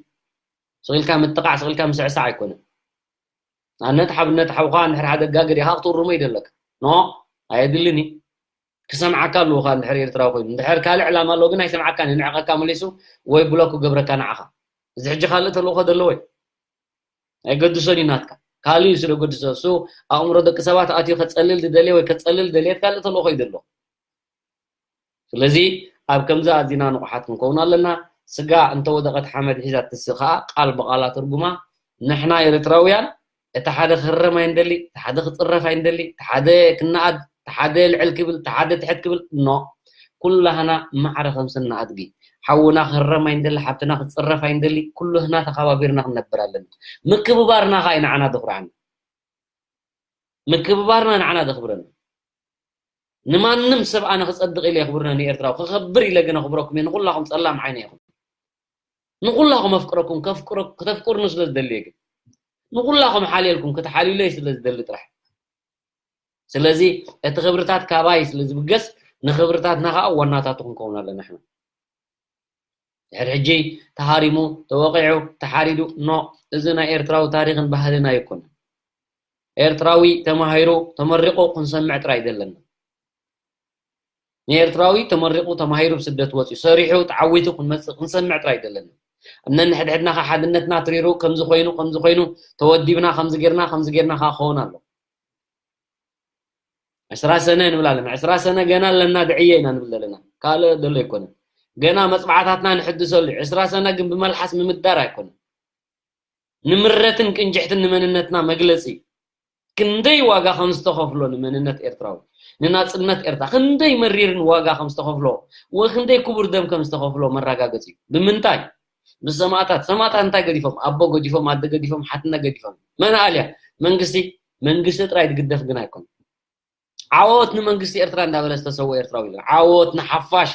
ስቕ ኢልካ ምጥቓዕ፣ ስቕ ኢልካ ምስዕሳዕ ኣይኮነን። ኣብነት ሓብነት ሓውኻ እንድሕር ሓደጋ ገዲኻ ክትእርሞ እዩ ዘለካ። ኖ፣ ኣየድልን እዩ። ክሰምዓካ ኣለዎ ኸኣ እንድሕር ኤርትራዊ ኮይኑ። እንድሕር ካልእ ዕላማ ኣለዎ ግን ኣይሰምዓካን እዩ። ንዕቐካ መሊሱ ወይ ብሎክ ክገብረካ ንዓኻ። እዚ ሕጂ ካልእ ተልእኾ ዘለዎ እዩ። ኣይገድሶን እዩ ናትካ። ካልእ እዩ ስለ ገድሶ። እሱ ኣእምሮ ደቂ ሰባት ኣትዩ ከጸልል ዝደልየ ወይ ከጸልል ዝደልየት ካልእ ተልእኾ እዩ ዘለዎ። ስለዚ ኣብ ከምዚ ኣዚና ንቑሓት ክንከውን ኣለና። ስጋ እንተወደቐት ሓመድ ሒዛ ትስእ ኸኣ ቃል ብቓላ ትርጉማ ንሕና ኤርትራውያን እቲ ሓደ ክህረም ኣይንደሊ፣ እቲ ሓደ ክፅረፍ ኣይንደሊ፣ እቲ ሓደ ክነኣድ፣ እቲ ሓደ ልዕል ክብል፣ እቲ ሓደ ትሕት ክብል፣ ኖ። ኩላህና ማዕረ ከም ስና ኣድጊ። ሓውና ክህረም ኣይንደሊ፣ ሓብትና ክፅረፍ ኣይንደሊ፣ ኩሉህና ተኸባቢርና ክንነብር ኣለና። ምክብባርና ኸኣ እዩ ንዓና ዘኹርዓና። ምክብባርና ንዓና ዘኽብረና። ንማንም ሰብ ኣነ ክጸድቕ ኢለ የኽብርና ንኤርትራዊ። ክኸብር ኢለ ግን ኣኽብረኩም እየ። ንኹላኹም ጸላም ዓይነ ኢኹም። ንኹላኹም ኣፍቅረኩም፣ ከፍቅረ-፣ ከተፍቅሩኒ ስለ ዝደሊ እየ ግን። ንኹላኹም ሓልየልኩም፣ ክትሓልዩለይ ስለ ዝደሊ ጥራሕ። ስለዚ እቲ ክብርታት ካባይ ስለ ዝብገስ፣ ንክብርታትና ኸኣ ዋናታቱ ክንከውን ኣለና ንሕና። ድሕሪ ሕጂ ተሃሪሙ፣ ተወቒዑ፣ ተሓሪዱ፣ ኖ፣ እዚ ናይ ኤርትራዊ ታሪኽን ባህልን ኣይኮነን። ኤርትራዊ ተማሂሩ፣ ተመሪቑ ክንሰምዕ ጥራይ ዘለና። ንኤርትራዊ ተመሪቑ፣ ተማሂሩ፣ ብስደት ወፂኡ፣ ሰሪሑ፣ ተዓዊቱ ክንመፅእ፣ ክንሰምዕ ጥራይ ዘለና። እምነ ንሕድሕድና ኸዓ ሓድነትና ትሪሩ፣ ከምዚ ኮይኑ፣ ከምዚ ኮይኑ፣ ተወዲብና፣ ከምዚ ጌርና፣ ከምዚ ጌርና ኸዓ ክኸውን ኣሎ። ዕስራ ሰነ ንብል ኣለና። ዕስራ ሰነ ገና ኣለና፣ ድዕየ ኢና ንብል ዘለና። ካልእ ዘሎ ኣይኮነን። ገና መጽባዕታትና ንሕድሰሉ እዩ። ዕስራ ሰነ ግን ብመልሓስ ምምዳር ኣይኮነን። ንምረትን ቅንጅሕትን ንመንነትና መግለጺ። ክንደይ ዋጋ ከም ዝተኸፍሎ ንመንነት ኤርትራዊ፣ ንናጽነት ኤርትራ ክንደይ መሪርን ዋጋ ከም ዝተኸፍሎ፣ ወይ ክንደይ ክቡር ደም ከም ዝተኸፍሎ መረጋገጺ እዩ። ብምንታይ? ብሰማእታት። ሰማእታት እንታይ ገዲፎም? ኣቦ ገዲፎም፣ ኣደ ገዲፎም፣ ሓትነ ገዲፎም። መን ኣልያ? መንግስቲ። መንግስቲ ጥራይ ዝግደፍ ግን ኣይኮነን። ዓወት ንመንግስቲ ኤርትራ እንዳበለ ዝተሰወ ኤርትራዊ የለን። ዓወት ንሓፋሽ፣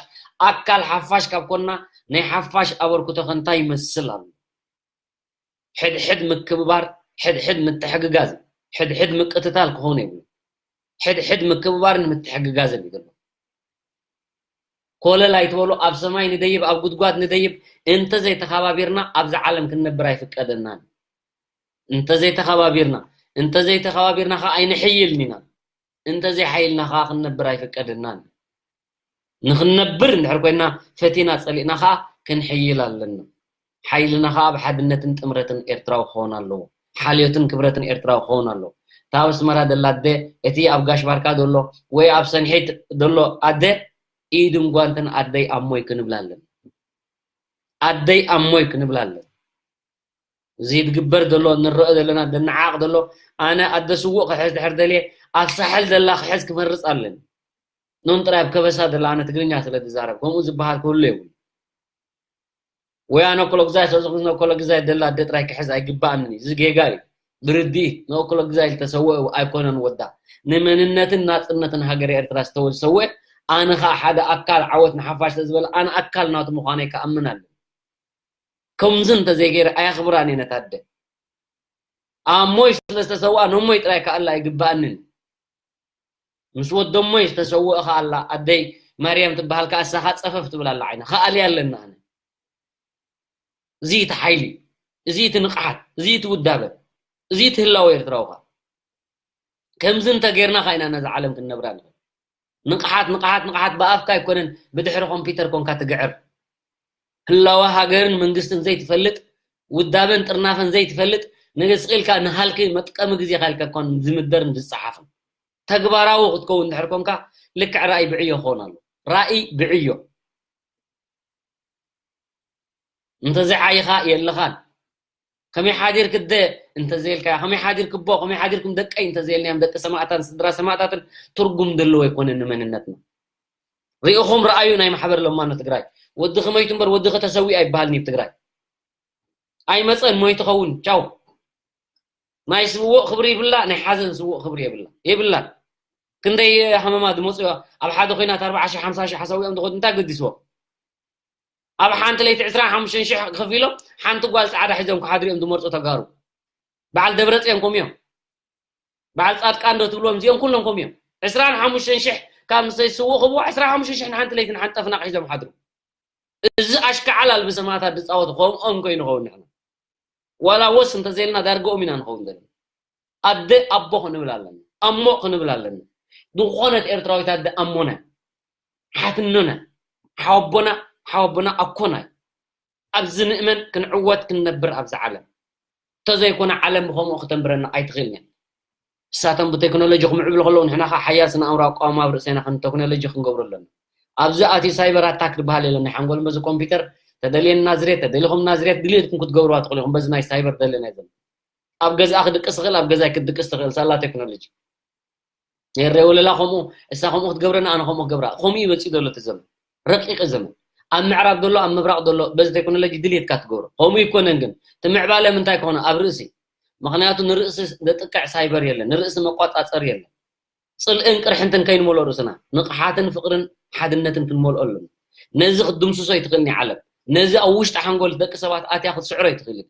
ኣካል ሓፋሽ ካብ ኮንና ናይ ሓፋሽ ኣበርክቶ ከ እንታይ ይመስል ኣሎ? ሕድሕድ ምክብባር፣ ሕድሕድ ምትሕግጋዝ፣ ሕድሕድ ምቅትታል ክኸውን የብሉ። ሕድሕድ ምክብባርን ምትሕግጋዝን ይግበር። ኮለል ኣይትበሉ፣ ኣብ ሰማይ ንደይብ፣ ኣብ ጉድጓድ ንደይብ፣ እንተ ዘይተኸባቢርና ኣብዛ ዓለም ክንነብር ኣይፍቀደናን። እንተ ዘይተኸባቢርና፣ እንተ ዘይተኸባቢርና ኸዓ ኣይንሕይልን ኢና። እንተ ዘይሓይልና ኸዓ ክንነብር ኣይፍቀደናን። ንኽንነብር እንድሕር ኮይና ፈቲና ጸሊእና ኸዓ ክንሕይል ኣለና። ሓይልና ኸዓ ኣብ ሓድነትን ጥምረትን ኤርትራዊ ክኸውን ኣለዎ። ሓልዮትን ክብረትን ኤርትራዊ ክኸውን ኣለዎ። እታ ኣብ ኣስመራ ደላ ኣደ፣ እቲ ኣብ ጋሽ ባርካ ዘሎ ወይ ኣብ ሰንሒት ዘሎ ኣደ ኢድን ጓንትን ኣደይ ኣሞይ ክንብላ ኣለና። ኣደይ ኣሞይ ክንብላ ኣለና። እዚ ዝግበር ዘሎ፣ ንረኦ ዘለና፣ ደነዓቕ ዘሎ፣ ኣነ ኣደ ስዉእ ክሕዝ ድሕር ደልየ ኣብ ሳሕል ዘላ ክሕዝ ክመርጽ ኣለኒ። ኖን ጥራይ ኣብ ከበሳ ዘላ ኣነ ትግርኛ ስለ ዝዛረብ ከምኡ ዝበሃል ክህሉ የብሉ። ወይ ኣነ ኮሎግዛይ ስለ ዝኾነ ኮሎግዛይ ዘላ ኣደ ጥራይ ክሕዝ ኣይግባኣንን እዩ። እዚ ጌጋ እዩ። ብርድኢት ንኦኮሎግዛይ ዝተሰወ ኣይኮነን ወዳ። ንመንነትን ናጽነትን ሃገረ ኤርትራ ዝተወ-፣ ዝሰወ ኣነ ኸኣ ሓደ ኣካል ዓወት ንሓፋሽ ስለ ዝበለ ኣነ ኣካል ናቱ ምዃነይ ክኣምን ኣለኒ። ከምዚ እንተዘይገይረ ኣየኽብራን እየ ነታ ኣደ። ኣሞይ ስለ ዝተሰውኣ ነሞይ ጥራይ ክኣላ ኣይግብኣንን። ምስ ወደሞይ ዝተሰውአ ከኣላ ኣደይ ማርያም ትበሃል ከኣ እሳኻ ጸፈፍ ትብል ኣላ ዓይና። ከኣልያ ኣለና ኣነ። እዚ እቲ ሓይሊ፣ እዚ እቲ ንቕሓት፣ እዚ እቲ ውዳበ፣ እዚ እቲ ህላወ ኤርትራዊ ከኣ። ከምዚ እንተጌርና ከኣ ኢና ነዛ ዓለም ክንነብራ ንኽእል። ንቕሓት፣ ንቕሓት፣ ንቕሓት ብኣፍካ ኣይኮነን ብድሕሪ ኮምፒተር ኮንካ ትግዕር። ህላወ ሃገርን መንግስትን ዘይትፈልጥ፣ ውዳበን ጥርናፈን ዘይትፈልጥ፣ ንገስ ኢልካ ንሃልኪ መጥቀሚ ግዜኻ ኢልካ እኳ ዝምደርን ዝጸሓፍን። ተግባራዊ ክትከውን እንድሕር ኮንካ ልክዕ ራእይ ብዕዮ ክኸውን ኣሎ። ራእይ ብዕዮ። እንተዘይዓይኻ የለኻን። ከመይ ሓዲርክ ኣደ እንተዘይልካያ፣ ከመይ ሓዲርክ ኣቦ፣ ከመይ ሓዲርኩም ደቀይ እንተዘይልናዮም፣ ደቂ ሰማእታትን ስድራ ሰማእታትን ትርጉም ዘለዎ ኣይኮነን ንመንነትና። ርኢኹም ረኣዩ ናይ ማሕበር ለማኖ ትግራይ። ወዲ ክመይቱ እምበር ወዲ ከተሰዊኡ ኣይበሃልን እዩ ትግራይ። ኣይመጸን ሞይቱ ኸውን፣ ቻው። ናይ ስውእ ክብሪ ይብላ፣ ናይ ሓዘን ስውእ ክብሪ የብላ፣ የብላን። ክንደይ ሃመማ ዝመጹ ኣብ ሓደ ኹናት ኣርባዓ ሺሕ ሓምሳ ሺሕ ሓሳዊኦም ዝኸዱ እንታይ ገዲስዎ? ኣብ ሓንቲ ለይቲ ዕስራን ሓሙሽተን ሺሕ ከፊሎም ሓንቲ ጓል ጻዕዳ ሒዞም ክሓድሩ እዮም ዝመርጹ ተጋሩ። በዓል ደብረጽዮን ከምኡ እዮም። በዓል ጻድቃን ዶ ትብልዎም፣ እዚኦም ኩሎም ከምኡ እዮም። ዕስራን ሓሙሽተን ሺሕ ካብ ምስ ስውእ ክብዋ ዕስራን ሓሙሽተን ሺሕ ንሓንቲ ለይቲ ንሓንቲ ጠፍናቕ ሒዞም ሓድሩ። እዚ ኣሽካዕላል ብሰማእታት ዝጻወቱ ከምኦም ኮይኑ ኸውን ንሕና። ዋላ ወስ እንተዘይልና ዳርግኦም ኢና ንኸውን ዘለና። ኣደ ኣቦ ክንብል ኣለና። ኣሞ ክንብል ኣለና። ዝኾነት ኤርትራዊት ኣደ ኣሞና፣ ሓትኖና፣ ሓወቦና፣ ሓወቦና ኣኮና እዩ። ኣብዚ ንእመን ክንዕወት ክንነብር ኣብዚ ዓለም። እንተዘይኮነ ዓለም ብኸምኡ ክተንብረና ኣይትኽእልን እያ። ንሳቶም ብቴክኖሎጂ ክምዕብሉ ከለዉ ንሕና ኸዓ ሓያል ስነ ኣእምሮ ኣቃውማ ኣብ ርእሰና ከም ቴክኖሎጂ ክንገብሮ ኣለና። ኣብዚ ኣትዩ ሳይበር ኣታክ ዝበሃል የለን። ናይ ሓንጎል በዚ ኮምፒውተር ተደልየን ናዝሬት፣ ተደሊኹም ናዝሬት ድሌትኩም ክትገብርዋ ትኽእሉ ኢኹም። በዚ ናይ ሳይበር ደለና እዩ ዘሎ። ኣብ ገዛኣ ክድቅስ ትኽእል፣ ኣብ ገዛይ ክትድቅስ ትኽእል ሳላ ቴክኖሎጂ። ኤረ ወለላ ከምኡ፣ እሳ ከምኡ ክትገብረና፣ ኣነ ከምኡ ክገብራ። ከምኡ ይበጽእ ዘሎ እቲ ዘመን። ረቂቕ ዘመን። ኣብ ምዕራብ ዘሎ፣ ኣብ ምብራቕ ዘሎ፣ በዚ ቴክኖሎጂ ድልየትካ ትገብሮ። ከምኡ ይኮነን ግን፣ እቲ ምዕባለ ምንታይ ክኾነ? ኣብ ርእሲ። ምኽንያቱ ንርእሲ ዘጥቅዕ ሳይበር የለን፣ ንርእሲ መቋጻጸር የለን። ጽልእን ቅርሕንትን ከይንመልኦ ርእስና፣ ንቕሓትን ፍቕርን ሓድነትን ክንመልኦ ኣለና። ነዚ ክትድምስሶ ኣይትኽእልን እያ ዓለም። ነዚ ኣብ ውሽጢ ሓንጎል ደቂ ሰባት ኣትያ ክትስዕሮ ኣይትኽእልን።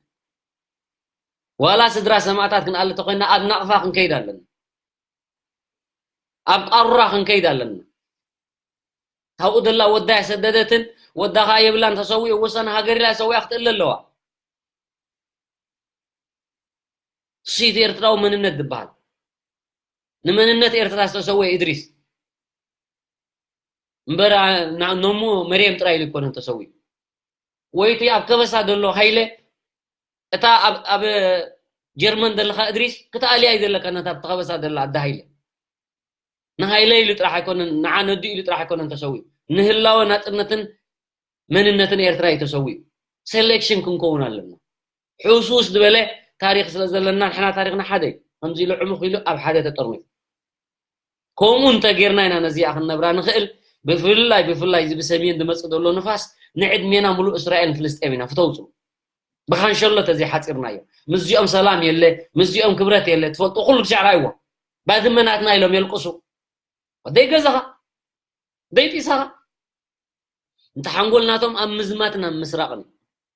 ዋላ ስድራ ሰማእታት ክንኣሊ ተኾይና ኣብ ናቕፋ ክንከይድ ኣለና። ኣብ ቃሩራ ክንከይድ ኣለና። ካብኡ ደላ ወዳ የሰደደትን ወዳ ኸዓ የብላን ተሰዊኡ ወሰን ሃገር ኢላ ሰዊኣ ክትእለ ኣለዋ። እሱ እቲ ኤርትራዊ መንነት ዝበሃል። ንመንነት ኤርትራ ዝተሰወ እድሪስ። እምበር ና-፣ ነሙ መርየም ጥራይ ኢሉ ይኮነን ተሰዊኡ። ወይ እቲ ኣብ ከበሳ ዘሎ ሃይለ፣ እታ ኣብ፣ ኣብ ጀርመን ዘለኻ እድሪስ፣ ክትኣልያ እዩ ዘለካ ነታ ኣብቲ ከበሳ ዘላ ኣደ ሃይለ። ንሃይለ ኢሉ ጥራሕ ኣይኮነን፣ ንዓ ነዱ ኢሉ ጥራሕ ኣይኮነን ተሰዊኡ። ንህላወ ናጽነትን መንነትን ኤርትራ እዩ ተሰዊኡ። ሴሌክሽን ክንከውን ኣለና። ሕውስውስ ዝበለ ታሪኽ ስለ ዘለና ንሕና ታሪኽና ሓደ እዩ። ከምዚ ኢሉ ዕሙኽ ኢሉ ኣብ ሓደ ተጠርኒፉ። ከምኡ እንተ ጌርና ኢና ነዚኣ ክንነብራ ንኽእል። ብፍላይ፣ ብፍላይ እዚ ብሰሜን ዝመጽእ ዘሎ ንፋስ ንዕድሜና ሙሉእ እስራኤልን ፍልስጤም ኢና ፍተውጹ። ብኻንሸሎ ተዘይሓጺርናዮ። ምስዚኦም ሰላም የለ፣ ምስዚኦም ክብረት የለ። ትፈልጡ ኩሉ ግዜ ርኣይዎ። ባድመ ናትና ኢሎም የልቅሱ። ወደይ ገዛኻ፣ ደይ ጢሳኻ። እንተ ሓንጎል ናቶም ኣብ ምዝማትን ኣብ ምስራቕን እዩ።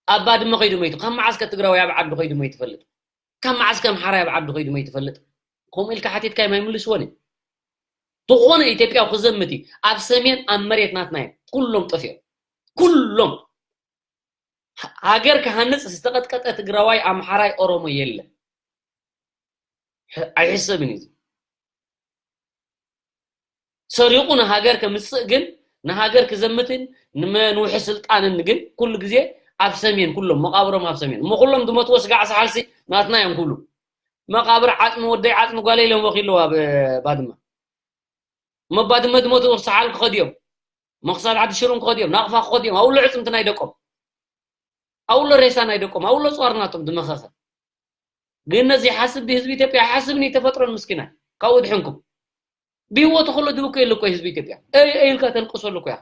ኣብ ባድመ ከይዱ መይቱ። ካብ መዓስ ከ ትግራዊ ኣብ ዓዱ ከይዱ መይቱ ይፈልጥ? ካብ መዓስ ከ ኣምሓራይ ኣብ ዓዱ ከይዱ መይቱ ይፈልጥ? ከምኡ ኢልካ ሓቲትካ ማይምልስዎን እዩ። ዝኾነ ኢትዮጵያዊ ክዘምት እዩ። ኣብ ሰሜን ኣብ መሬት ናትና እዮም። ኩሎም ጠፊኦም። ኩሎም። ሃ-፣ ሃገር ክሃንጽ ዝተቐጥቀጠ ትግራዋይ፣ ኣምሓራይ፣ ኦሮሞ የለን። ሕ-፣ ኣይሕሰብን እዩ። ሰሪቑ ንሃገር ከምጽእ ግን፣ ንሃገር ክዘምትን ንመንውሒ ስልጣንን ግን ኩሉ ግዜ ኣብ ሰሜን፣ ኩሎም መቓብሮም ኣብ ሰሜን። እሞ ኩሎም ዝሞትዎ ስጋዕ ሰሓልሲ ናትና እዮም ኩሉ። መቓብር ዓጽሚ ወደይ ዓጽሚ ጓለይ ኢሎም ወኪ ኣለዉ ኣብ ባድመ። እሞ ባድመ ዝሞትዎ ሰሓል ክኸዱ እዮም። መኽሳድ ዓዲ ሽሩን ክኸዱ እዮም። ናቕፋ ክኸዱ እዮም። ኣብኡ ኣሎ ዕጽምቲ ናይ ደቆም። ኣብኡ ኣሎ ሬሳ ናይ ደቆም። ኣብኡ ኣሎ ጽዋር ናቶም ዝመኸኸ። ግን ነዚ ሓስብ ድዩ ህዝቢ ኢትዮጵያ? ሓስብን እዩ ተፈጥሮን ምስኪናይ። ካብኡ ድሕንኩም። ብህይወቱ ከሎ ድብኮ የለ እኮ ህዝቢ ኢትዮጵያ። እይ፣ እይ ኢልካ ተልቅሰሉ እኮ ኢኻ።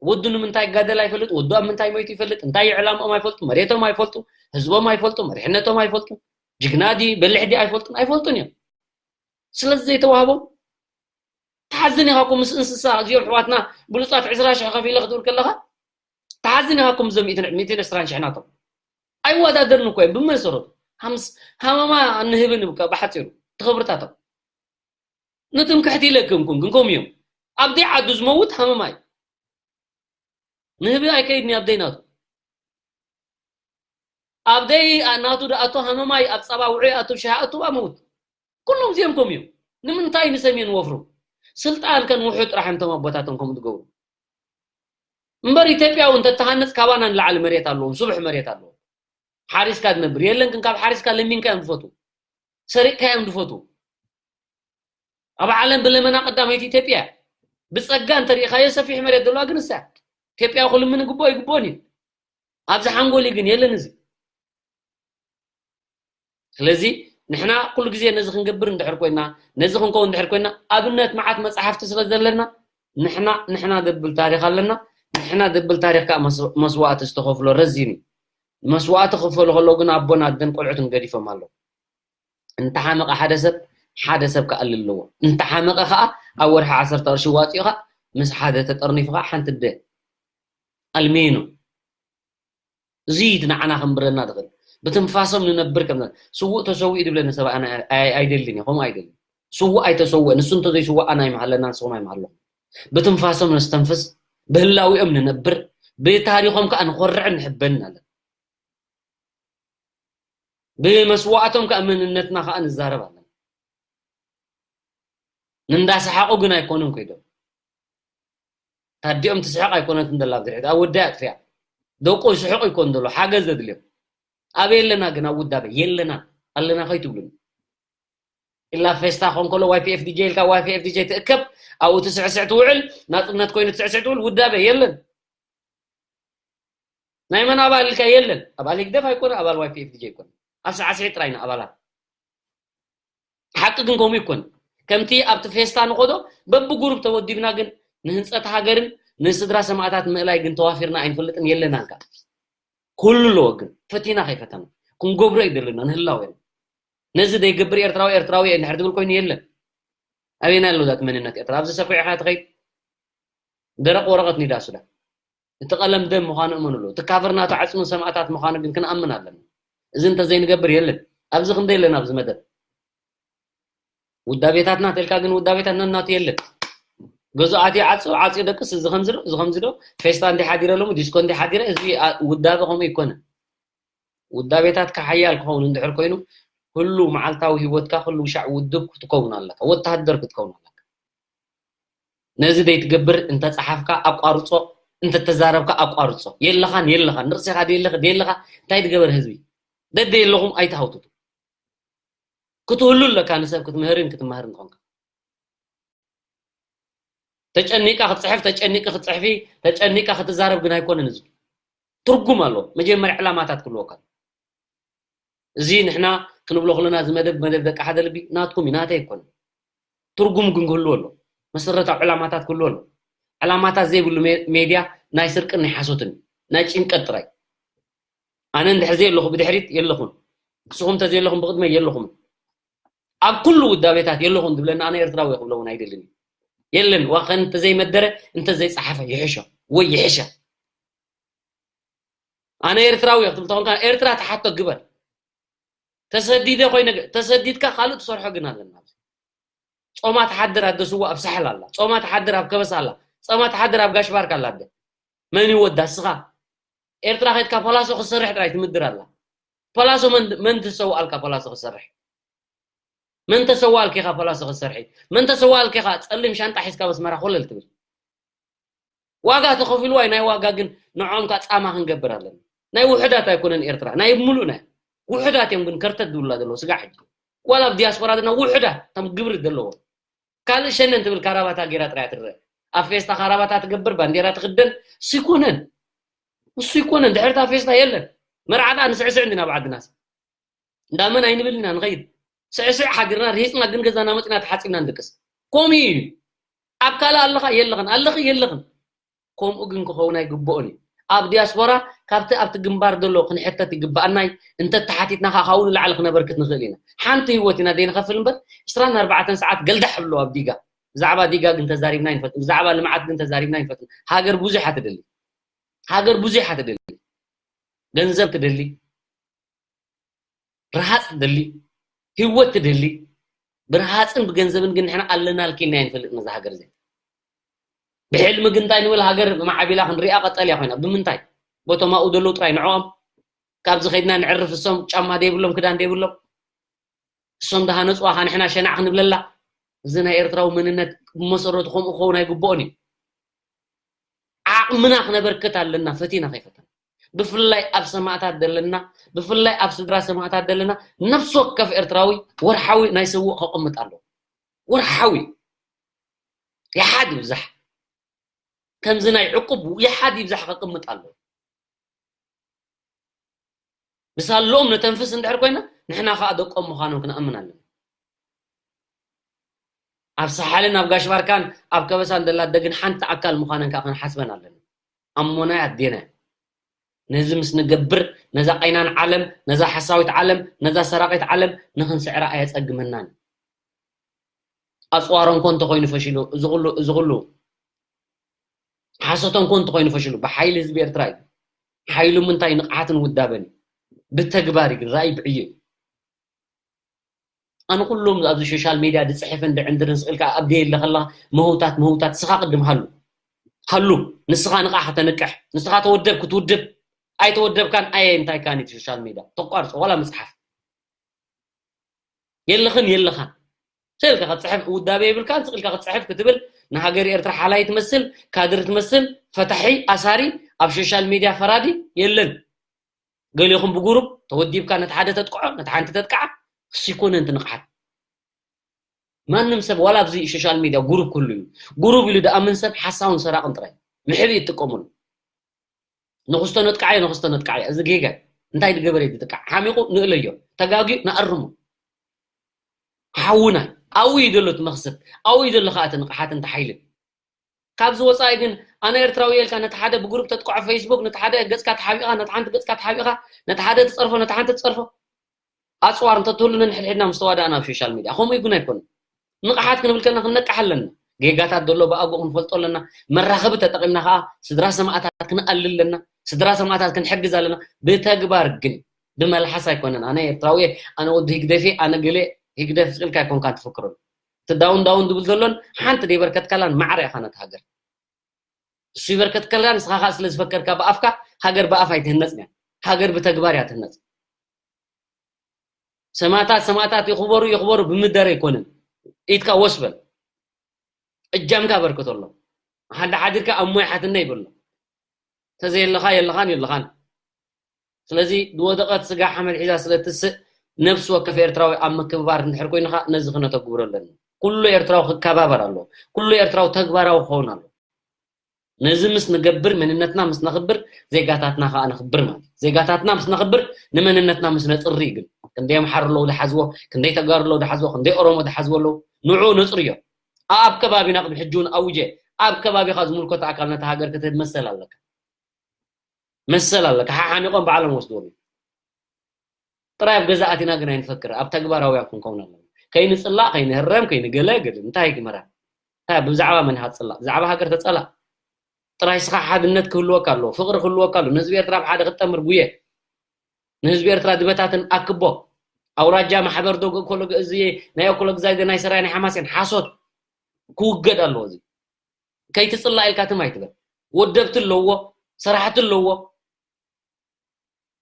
ወዱ ንምንታይ ይጋደል ኣይፈልጥ፣ ወዱ ኣብ ምንታይ ሞይቱ ይፈልጥ፣ እንታይ እዩ ዕላምኦም ኣይፈልጡ፣ መሬቶም ኣይፈልጡ፣ ህዝቦም ኣይፈልጡ፣ መሪሕነቶም ኣይፈልጡ፣ ጅግና ድዩ በሊሕ ድዩ ኣይፈልጡን፣ ኣይፈልጡን እዮም። ስለዚ ዘይተዋህቦም ትሓዝን ኢኻ እኮ ምስ እንስሳ፣ እዚኦም ኣሕዋትና ብሉጻት ዕስራ ሽሕ ከፊለ ክትብል ከለኻ ትሓዝን ኢኻ እኮ ምስዞም ሚእትን፣ ሚእትን ዕስራን ሽሕ ናቶም። ኣይወዳደርን እኮ እዮም ብመሰረቱ። ሃምስ-፣ ሃመማ ንህብን ብሓጺሩ ትኽብርታቶም። ንትምክሕቲ ኢለ ክምኩም ግን ከምኡ እዮም። ኣብ ደይ ዓዱ ዝመውት ሃመማ እዩ። ንህቢ ኣይከይድን እዩ ኣብ ደይ ናቱ። ኣብ ደይ ናቱ ደኣቶ ሃመማ እዩ፣ ኣብ ጸባ ውዑይ ኣቱ፣ ሻሂ ኣቱ፣ ኣመውት። ኩሎም እዚኦም ከምኡ እዮም። ንምንታይ ንሰሜን ወፍሩ? ስልጣን ከንውሑ ጥራሕ እዮም እቶም ኣቦታቶም ከምኡ ዝገብሩ። እምበር ኢትዮጵያ እውን ተተሃነጽ ካባና ንላዕሊ መሬት ኣለዎም፣ ስቡሕ መሬት ኣለዎም። ሓሪስካ ትነብር የለን፣ ግን ካብ ሓሪስካ ለሚንካ እዮም ዝፈትዉ። ሰሪቕካ እዮም ዝፈትዉ። ኣብ ዓለም ብለመና ቀዳመይቲ ኢትዮጵያ እያ። ብጸጋ እንተሪኢኻዮ ሰፊሕ መሬት ዘለዋ ግን እሳ እያ። ኢትዮጵያ ክልምን ይግብኦ ይግብኦን እዩ። ኣብዚ ሓንጎል ግን የለን እዚ። ስለዚ ንሕና ኩሉ ግዜ ነዚ ክንገብር እንድሕር ኮይና፣ ነዚ ክንከውን እንድሕር ኮይና፣ ኣብነት መዓት መጽሓፍቲ ስለ ዘለና፣ ንሕና፣ ንሕና ዘብል ታሪኽ ኣለና። ንሕና ዘብል ታሪኽ ከኣ መስ-፣ መስዋእቲ ዝተኸፍሎ ረዚን እዩ። መስዋእቲ ክፈሉ ከለዉ ግን ኣቦን ኣደን ቆልዑትን ገዲፎም ኣለዉ። እንተሓመቐ ሓደ ሰብ፣ ሓደ ሰብ ክኣሊ ኣለዎ። እንተሓመቐ ከኣ ኣብ ወርሒ ዓሰርተ ቅርሺ ዋፂኡ ከኣ ምስ ሓደ ተጠርኒፉ ከኣ ሓንቲ ኣደ ኣልሚኑ። እዚ እዩ እቲ ንዓና ከንብረና ዝኽእል። ብትንፋሶም ንነብር ከም ዘ-፣ ስዉእ ተሰዊኡ ዝብለኒ ሰብ ኣነ ኣይ-፣ ኣይደልን እየ፣ ከምኡ ኣይደልን። ስዉእ ኣይተሰውአ፣ ንሱ እንተዘይስዋእ ኣነ ኣይምሃለና፣ ንስኹም ኣይምሃለኹም። ብትንፋሶም ነስተንፍስ፣ ብህላዊኦም ንነብር፣ ብታሪኾም ከኣ ንኾርዕን ንሕበንን ኣለና። ብመስዋእቶም ከኣ መንነትና ከኣ ንዛረብ ኣለና። ንእንዳሰሓቑ ግን ኣይኮኑን ከይዶም። ታዲኦም ትስሕቕ ኣይኮነትን ደላ ብድሕሪት፣ ኣብ ወዳይ ኣጥፍያ። ደቁ ዝስሕቑ ይኮን ዘሎ፣ ሓገዝ ዘድልዮም። ኣበይ ኣለና ግን ኣብ ውዳበ? የለና፣ ኣለና ከይትብሉኒ። ኢላ ፌስታ ኾን ከሎ ዋይ ፒ ኤፍ ዲ ጄ ኢልካ ዋይ ፒ ኤፍ ዲ ጄ ትእከብ፣ ኣብኡ ትስዕስዕ ትውዕል፣ ናጽነት ኮይኑ ትስዕስዕ ትውዕል፣ ውዳበ የለን። ናይ መን ኣባል ኢልካ የለን። ኣባል ህግደፍ ኣይኮነ፣ ኣባል ዋይ ፒ ኤፍ ዲ ጄ ኣይኮነ። ኣብ ሳዕስዒት ጥራይ ኢና ኣባላት። ሓቂ ግን ከምኡ ይኮን። ከምቲ ኣብቲ ፌስታ ንኸዶ በብጉሩብ ተወዲብና ግን ንህንፀት ሃገርን ንስድራ ሰማእታት ምእላይ ግን ተዋፊርና ኣይንፈልጥን የለናን። ኩሉ ኣለዎ ግን ፈቲና ከይፈተና ክንገብሮ እዩ ዘለና ንህላው። ነዚ ዘይገብር ኤርትራዊ ኤርትራዊ እንድሕር ትብል ኮይኑ የለን። ኣበየና ኣሎ ዛት መንነት ኤርትራ? ኣብዚ ሰኩዕኻ ትኸይድ ደረቕ ወረቐት ኒዳ ሱዳን። እቲ ቀለም ደም ምዃኑ እመንሉ። እቲ ካቨር ናቱ ዓጽሙ ሰማእታት ምዃኑ ግን ክንኣምን ኣለና። እዚ እንተዘይንገብር የለን። ኣብዚ ክንደ የለን ኣብዚ መደብ። ውዳቤታትና ተልካ ግን ውዳቤታት ነናቱ የለን። ገዙ ኣትዩ ዓጽዩ ዓጽዩ ደቅስ እዚ ከምዚ ዶ እዚ ከምዚ ዶ ፌስታ እንዲ ሓዲረ ሎሚ ዲስኮ እንዲ ሓዲረ እዚ ውዳበ ከምኡ ይኮነ። ውዳቤታትካ ሓያል ክኸውን እንድሕር ኮይኑ ኩሉ መዓልታዊ ህይወትካ ኩሉ ሻዕ ውድብ ክትከውን ኣለካ፣ ወተሃደር ክትከውን ኣለካ። ነዚ ዘይትገብር እንተፀሓፍካ ኣቋርፆ፣ እንተተዛረብካ ኣቋርፆ። የለኻን የለኻን ንርእስኻ ደየለኽ ደየለኻ እንታይ ትገበር ህዝቢ ደደ የለኹም ኣይትሃውትቱ። ክትህሉ ኣለካ ንሰብ ክትምህርን ክትመሃርን ንኾንካ። ተጨኒቃ ክትፅሕፍ ተጨኒቂ ክትፅሕፊ ተጨኒቃ ክትዛረብ ግን ኣይኮነን። እዚ ትርጉም ኣሎ። መጀመርያ ዕላማታት ክህልወካ። እዚ ንሕና ክንብሎ ከለና እዚ መደብ መደብ ደቂ ሓደ ልቢ ናትኩም እዩ ናተይ ኣይኮነን። ትርጉም ግን ክህልዎ ኣሎ። መሰረታዊ ዕላማታት ክህልዎ ኣሎ። ዕላማታት ዘይብሉ ሜድያ ናይ ስርቅን ናይ ሓሶትን ናይ ጭንቀት ጥራይ። ኣነ እንድሕር ዘየለኹ ብድሕሪት የለኹን። ንስኹም ተዘየለኹም ብቕድመይ የለኹም። ኣብ ኩሉ ውዳቤታት የለኹም ዝብለና ኣነ ኤርትራዊ ክብሎ እውን ኣይደልን። የለን ዋኸን እንተዘይመደረ እንተዘይፀሓፈ ይሕሾ ወይ ይሕሸ። ኣነ ኤርትራዊ ክትብል ተኾንካ ኤርትራ ተሓቶ ግበር። ተሰዲደ ኮይነ ተሰዲድካ ካልእ ትሰርሖ ግን ኣለና። ጾማ ትሓድር ኣደ ስዋ ኣብ ሳሕል ኣላ። ጾማ ትሓድር ኣብ ከበሳ ኣላ። ጾማ ትሓድር ኣብ ጋሽ ባርካ ኣላ ኣደ። መን ይወዳ ስኻ? ኤርትራ ከድካ ፓላሶ ክሰርሕ ጥራይ ትምድር ኣላ። ፓላሶ መን መን ትሰውኣልካ ፓላሶ ክሰርሕ? መን ተሰዋልኪኻ ፓላሶ ክሰርሒ? መን ተሰዋልኪኻ ጸሊም ሻንጣ ሒዝካ በስመራ ኮለል ትብል? ዋጋ ተኸፊልዋ ናይ ዋጋ ግን ንዖም ካ ጻማ ክንገብር ኣለና። ናይ ውሕዳት ኣይኮነን ኤርትራ ናይ ሙሉእ ናይ ውሕዳት እዮም ግን ከርተት ዝብላ ዘለዉ ስጋ ሕጂ ዋላ ኣብ ዲያስፖራ ዘለና ውሕዳት ከም ግብሪ ዘለዎ ካልእ ሸነን ትብል ካራባታ ጌራ ጥራይ ትረአ። ኣብ ፌስታ ካራባታ ትገብር ባንዴራ ትክደን እሱ ይኮነን እሱ ይኮነን ድሕርታ ፌስታ የለን። መርዓታ ንስዕስዕ እንዲና ብዓድናስ እንዳመን ኣይንብል ኢና ንኸይድ። ስዕስዕ ሓዲርና ርሂፅና ግን ገዛና መፂና ተሓፂብና ንድቅስ። ከምኡ እዩ። ኣብ ካልእ ኣለኻ የለኽን ኣለኺ የለኽን። ከምኡ ግን ክኸውን ኣይግብኦን እዩ። ኣብ ዲያስፖራ ካብቲ ኣብቲ ግንባር ዘሎ ክንሕተት ይግብኣና እዩ። እንተተሓቲትና ከዓ ካብኡ ንላዕሊ ክነበርክት ንኽእል ኢና። ሓንቲ ህይወት ኢና ዘይንኸፍል እምበር ዕስራን ኣርባዕተን ሰዓት ገልዳሕ ብሎ ኣብ ዲጋ። ብዛዕባ ዲጋ ግን ተዛሪብና ኣይንፈልጥን። ብዛዕባ ልምዓት ግን ተዛሪብና ኣይንፈልጥን። ሃገር ብዙሕ እያ ትደሊ። ሃገር ብዙሕ እያ ትደሊ። ገንዘብ ትደሊ። ረሃፅ ትደሊ፣ ህይወት ትደሊ፣ ብረሃፅን ብገንዘብን ግን ንሕና ኣለና ልኪልና ንፈልጥ ነዛ ሃገር እዚ። ብሕልሚ ግን እንታይ ንብል ሃገር ማዕቢላ ክንሪኣ ቀጠልያ ኮይና ብምንታይ? በቶም ኣብኡ ዘለዉ ጥራይ ንዕኦም ካብዚ ከይድና ንዕርፍ እሶም ጫማ ደይብሎም ክዳን ደይብሎም እሶም ዝሃነፅዋ ካ ንሕና ሸናዕ ክንብለላ እዚ ናይ ኤርትራዊ መንነት ብመሰረቱ ከምኡ ክኸውን ኣይግብኦን እዩ። ዓቕምና ክነበርክት ኣለና ፈቲና ከይፈተና ብፍላይ ኣብ ሰማእታት ዘለና ብፍላይ ኣብ ስድራ ሰማእታት ዘለና ነፍሲ ወከፍ ኤርትራዊ ወርሓዊ ናይ ስውእ ከቕምጥ ኣለዎ። ወርሓዊ ይሓድ ይብዛሕ ከምዚ ናይ ዕቁብ ይሓድ ይብዛሕ ከቕምጥ ኣለዎ። ብሳሎም ነተንፍስ እንድሕር ኮይና ንሕና ከዓ ደቆም ምዃኖም ክንኣምን ኣለና። ኣብ ሳሓልን ኣብ ጋሽ ባርካን ኣብ ከበሳን ደላ ደግን ሓንቲ ኣካል ምዃነን ከዓ ክንሓስበን ኣለና። ኣሞናይ ኣዴናይ ነዚ ምስ ንገብር ነዛ ቀይናን ዓለም ነዛ ሓሳዊት ዓለም ነዛ ሰራቂት ዓለም ንክንስዕራ ኣየፀግመናን። ኣፅዋሮም ኮ እንተኮይኑ ፈሽሉ እዚ ኩሉ እዚ ኩሉ ሓሶቶም ኮ እንተኮይኑ ፈሽሉ ብሓይሊ ህዝቢ ኤርትራ እዩ። ሓይሉ ምንታይ ንቕሓትን ውዳበን እዩ። ብተግባር እዩ ግን ራእይ ብዕዮ እዩ። ኣነ ኩሎም ኣብዚ ሶሻል ሜድያ ድፅሕፍን ድዕንድርን ስቕልካ ኣብደ የለ ከላ ምህውታት ምህውታት ስኻ ቅድም ሃሉ ሃሉ ንስኻ ንቓ ከተንቅሕ ንስኻ ተወደብ ክትውድብ ኣይተወደብካን ኣየ እንታይ ካን እቲ ሶሻል ሜድያ ተቋርፆ ዋላ መፅሓፍ የለኽን የለኻን ስልካ ክትፅሕፍ ውዳቤ የብልካን ስቕልካ ክትፅሕፍ ክትብል ንሃገር ኤርትራ ሓላይ ትመስል ካድር ትመስል ፈታሒ ኣሳሪ ኣብ ሶሻል ሜድያ ፈራዲ የለን። ገሊኹም ብጉሩብ ተወዲብካ ነቲ ሓደ ተጥቅዖ ነቲ ሓንቲ ተጥቅዓ እሱ ይኮነ እንቲ ንቕሓት ማንም ሰብ ዋላ ኣብዚ ሶሻል ሚድያ ጉሩብ ክህሉ እዩ ጉሩብ ኢሉ ደኣምን ሰብ ሓሳውን ሰራቕን ጥራይ ምሕብ ይጥቀሙሉ ንኽስቶ ነጥቃዓዮ ንኽስቶ ነጥቃዓዮ እዚ ጌጋ እንታይ ዝገበረ ዝጥቃዕ ሓሚቑ ንእለዮ ተጋግዩ ንኣርሙ ሓውና ኣብኡ እዩ ዘሎ እቲ መኽሰብ፣ ኣብኡ እዩ ዘሎ ከዓ እቲ ንቕሓትን እቲ ሓይልን። ካብዚ ወፃኢ ግን ኣነ ኤርትራዊ እየ ኢልካ ነቲ ሓደ ብግሩፕ ተጥቅዖ ፌስቡክ፣ ነቲ ሓደ ገፅካ ተሓቢእኻ፣ ነቲ ሓንቲ ገፅካ ተሓቢእኻ፣ ነቲ ሓደ ትፀርፎ፣ ነቲ ሓንቲ ትፀርፎ። ኣፅዋር እንተትህሉ ነንሕድሕድና ምስ ተዋዳእና ኣብ ሶሻል ሚድያ። ከምኡ ግን ኣይኮነን። ንቕሓት ክንብል ከለና ክንነቅሕ ኣለና። ጌጋታት ዘሎ ብኣግኡ ክንፈልጦ ኣለና። መራኸቢ ተጠቒምና ከዓ ስድራ ሰማእታት ክንኣሊ ኣለና። ስድራ ሰማእታት ክንሕግዝ ኣለና። ብተግባር ግን ብመልሓስ ኣይኮነን። ኣነ ኤርትራዊ እየ፣ ኣነ ወዲ ህግደፍ እየ፣ ኣነ ገለ ህግደፍ ስቕ ኢልካ ኣይኮንካን ትፍክረሉ። እቲ ዳውን ዳውን ዝብል ዘሎን ሓንቲ ዘይበርከትካላን ማዕረ ኢኻ ነቲ ሃገር። እሱ ይበርከትካላ፣ ንስኻ ከዓ ስለ ዝፈከርካ ብኣፍካ፣ ሃገር ብኣፍ ኣይትህነጽን እያ። ሃገር ብተግባር እያ ትህነጽ። ሰማእታት ሰማእታት ይኽበሩ ይኽበሩ ብምደር ኣይኮነን። ኢድካ ወስ በል። እጃምካ በርክተሎም። ሓድሓዲርካ ኣብ ሞይ ሓትነይ በሎ። ተዘየለኻ የለኻን የለኻን። ስለዚ ዝወደቐት ስጋ ሓመድ ሒዛ ስለ ትስእ፣ ነፍሲ ወከፍ ኤርትራዊ ኣብ ምክብባር እንድሕር ኮይኑ ከዓ ነዚ ክነተግብሮ ኣለና። ኩሉ ኤርትራዊ ክከባበር ኣለዎ። ኩሉ ኤርትራዊ ተግባራዊ ክኸውን ኣለዎ። ነዚ ምስ ንገብር፣ መንነትና ምስ ነኽብር፣ ዜጋታትና ከዓ ነኽብር ማለት እዩ። ዜጋታትና ምስ ነኽብር፣ ንመንነትና ምስ ነጽሪ ግን፣ ክንደይ ኣምሓሩ ኣለዉ ዝሓዝዎ፣ ክንደይ ተጋሩ ኣለዉ ዝሓዝዎ፣ ክንደይ ኦሮሞ ዝሓዝዎ ኣለዉ፣ ንዑ ነጽርዮ። ኣብ ከባቢና ቅድሚ ሕጂ እውን ኣውጀ፣ ኣብ ከባቢኻ ዝምልከቶ ኣካል ነታ ሃገር ክትህብ መሰል ኣለካ። መሰል ኣለካ። ሓሓኒቖም ባዕሎም ወስድዎም እዮም። ጥራይ ኣብ ገዛ ኣቲና ግን ኣይንፈክር፣ ኣብ ተግባራውያን ክንከውን ኣለና። ከይንጽላእ፣ ከይንህረም፣ ከይንገለ ገለ፣ እንታይ ይግመራ? እንታይ ብዛዕባ መን ኢኻ ትጽላእ? ብዛዕባ ሃገር ተጸላእ። ጥራይ ስኻ ሓድነት ክህልወካ ኣለዎ፣ ፍቕሪ ክህልወካ ኣለዎ። ንህዝቢ ኤርትራ ኣብ ሓደ ክትጠምር ጉየ። ንህዝቢ ኤርትራ ዝበታትን ኣክቦ። ኣውራጃ ማሕበር ዶ እኮሎግ-፣ እዚ ናይ እኮሎግዛይ ናይ ሰራይ ናይ ሓማሴን ሓሶት ክውገድ ኣለዎ። እዚ ከይትጽላእ ኢልካ ትም ኣይትበል። ወደብቲ ኣለዎ፣ ሰራሕቲ ኣለዎ።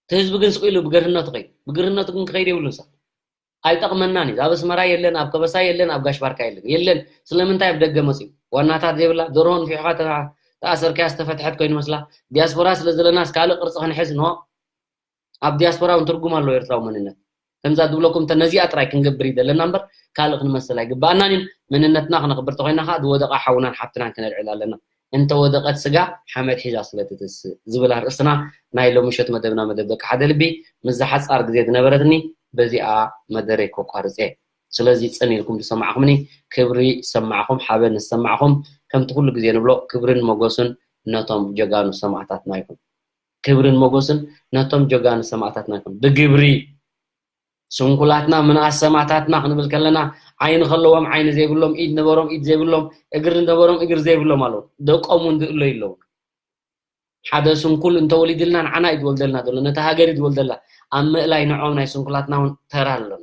እቲ ህዝቢ ግን ስቕ ኢሉ ብገርህነቱ ከይድ፣ ብገርህነቱ ግን ክኸይድ የብሉን። ሰብ ኣይጠቕመናን እዩ። ኣብ ኣስመራ የለን፣ ኣብ ከበሳ የለን፣ ኣብ ጋሽ ባርካ የለን። የለን። ስለምንታይ ኣብ ደገ መጽዩ? ዋናታት ዘይብላ፣ ደርሆ ንፊሕኻ ተኣ-፣ ተኣሰርካያ ዝተፈትሐት ኮይኑ መስላ። ዲያስፖራ ስለ ዘለናስ ካልእ ቅርጺ ክንሕዝ፣ ኖ። ኣብ ዲያስፖራ እውን ትርጉም ኣለዎ ኤርትራዊ መንነት። ከምዛ ዝብለኩም፣ እንተ ነዚኣ ጥራይ ክንገብር እዩ ዘለና እምበር፣ ካልእ ክንመስል ኣይግባኣናን እዩ። መንነትና ክነኽብር ተኾይና ኸዓ፣ ዝወደቐ ሓውናን ሓብትናን ክነልዕል ኣለና። እንተ ወደቐት ስጋ ሓመድ ሒዛ ስለ ትትስእ ዝብል ኣርእስትና ናይ ሎሚ ምሸት መደብና፣ መደብ ደቂ ሓደ ልቢ፣ ምስዛ ሓጻር ግዜ ዝነበረትኒ በዚኣ መደረይ ከቋርጽ እየ። ስለዚ ጽን ኢልኩም ዝሰማዕኹምኒ፣ ክብሪ ዝሰማዕኹም፣ ሓበን ዝሰማዕኹም፣ ከምቲ ኩሉ ግዜ ንብሎ፣ ክብርን ሞገስን ነቶም ጀጋኑ ሰማእታትና ይኹን። ክብርን ሞገስን ነቶም ጀጋኑ ሰማእታትና ይኹን። ብግብሪ ስንኩላትና ምንኣስ ሰማእታትና ክንብል ከለና፣ ዓይኒ ከለዎም ዓይኒ ዘይብሎም፣ ኢድ ነበሮም ኢድ ዘይብሎም፣ እግሪ ነበሮም እግሪ ዘይብሎም ኣለዉ። ደቆም እውን ዝእለዩ ኣለዉ። ሓደ ስንኩል እንተወሊድልና ንዓና እዩ ዝወልደልና ዘሎ፣ ነታ ሃገር እዩ ዝወልደላ። ኣብ ምእላይ ንዖም ናይ ስንኩላትና እውን ተራ ኣለና።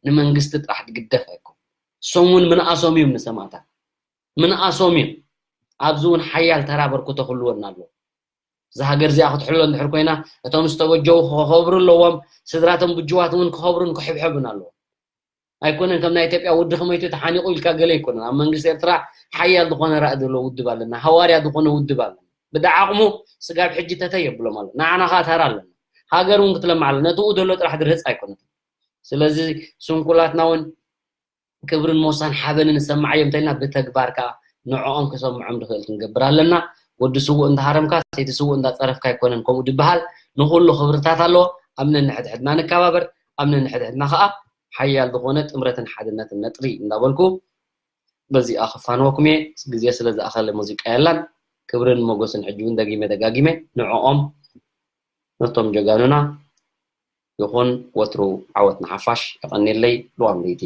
ንመንግስቲ ጥራሕ ዝግደፍ ኣይኮን። እሶም እውን ምንኣሶም እዮም ንሰማእታት። ምንኣሶም እዮም። ኣብዚ እውን ሓያል ተራ በርክቶ ክህልወና ኣለዎ። እዛ ሃገር እዚኣ ክትሕሎ እንድሕር ኮይና፣ እቶም ዝተበጀዉ ክኸብሩ ኣለዎም፣ ስድራቶም ብጅዋት እውን ክኸብሩን ክሕብሐቡን ኣለዎም። ኣይኮነን ከም ናይ ኢትዮጵያ ወዲ ከመይቱ ተሓኒቑ ኢልካ ገለ ኣይኮነን። ኣብ መንግስቲ ኤርትራ ሓያል ዝኾነ ራእይ ዘለዎ ውድብ ኣለና፣ ሃዋርያ ዝኾነ ውድብ ኣለና። ብደዓቕሙ ስጋብ ሕጂ ተተይ የብሎም ኣሎ። ንዓና ኸኣ ተራ ኣለና። ሃገር እውን ክትለምዕ ኣለና። ነትኡ ዘሎ ጥራሕ ድርህፅ ኣይኮነትን። ስለዚ ስንኩላትና እውን ክብርን ሞሳን ሓበንን ዝሰማዓዮም እንተኢልና ብተግባር ከኣ ንዕኦም ክሰምዖም ዝኽእል ክንገብር ኣለና። ወዲ ስዉእ እንዳሃረምካ ሰይቲ ስዉእ እንዳጸረፍካ ኣይኮነን ከምኡ ዝበሃል። ንኹሉ ክብርታት ኣለዎ። ኣብ ነንሕድሕድና ንከባበር፣ ኣብ ነንሕድሕድና ከኣ ሓያል ዝኾነ ጥምረትን ሓድነትን ነጥሪ እንዳበልኩ በዚኣ ክፋንወኩም እየ። ግዜ ስለ ዝኣኸለ ሙዚቃ የላን። ክብርን ሞገስን ሕጂ እውን ደጊመ ደጋጊመ ንዕኦም ነቶም ጀጋኑና ይኹን። ወትሩ ዓወት ንሓፋሽ። የቐንየለይ። ልዋም ለይቲ።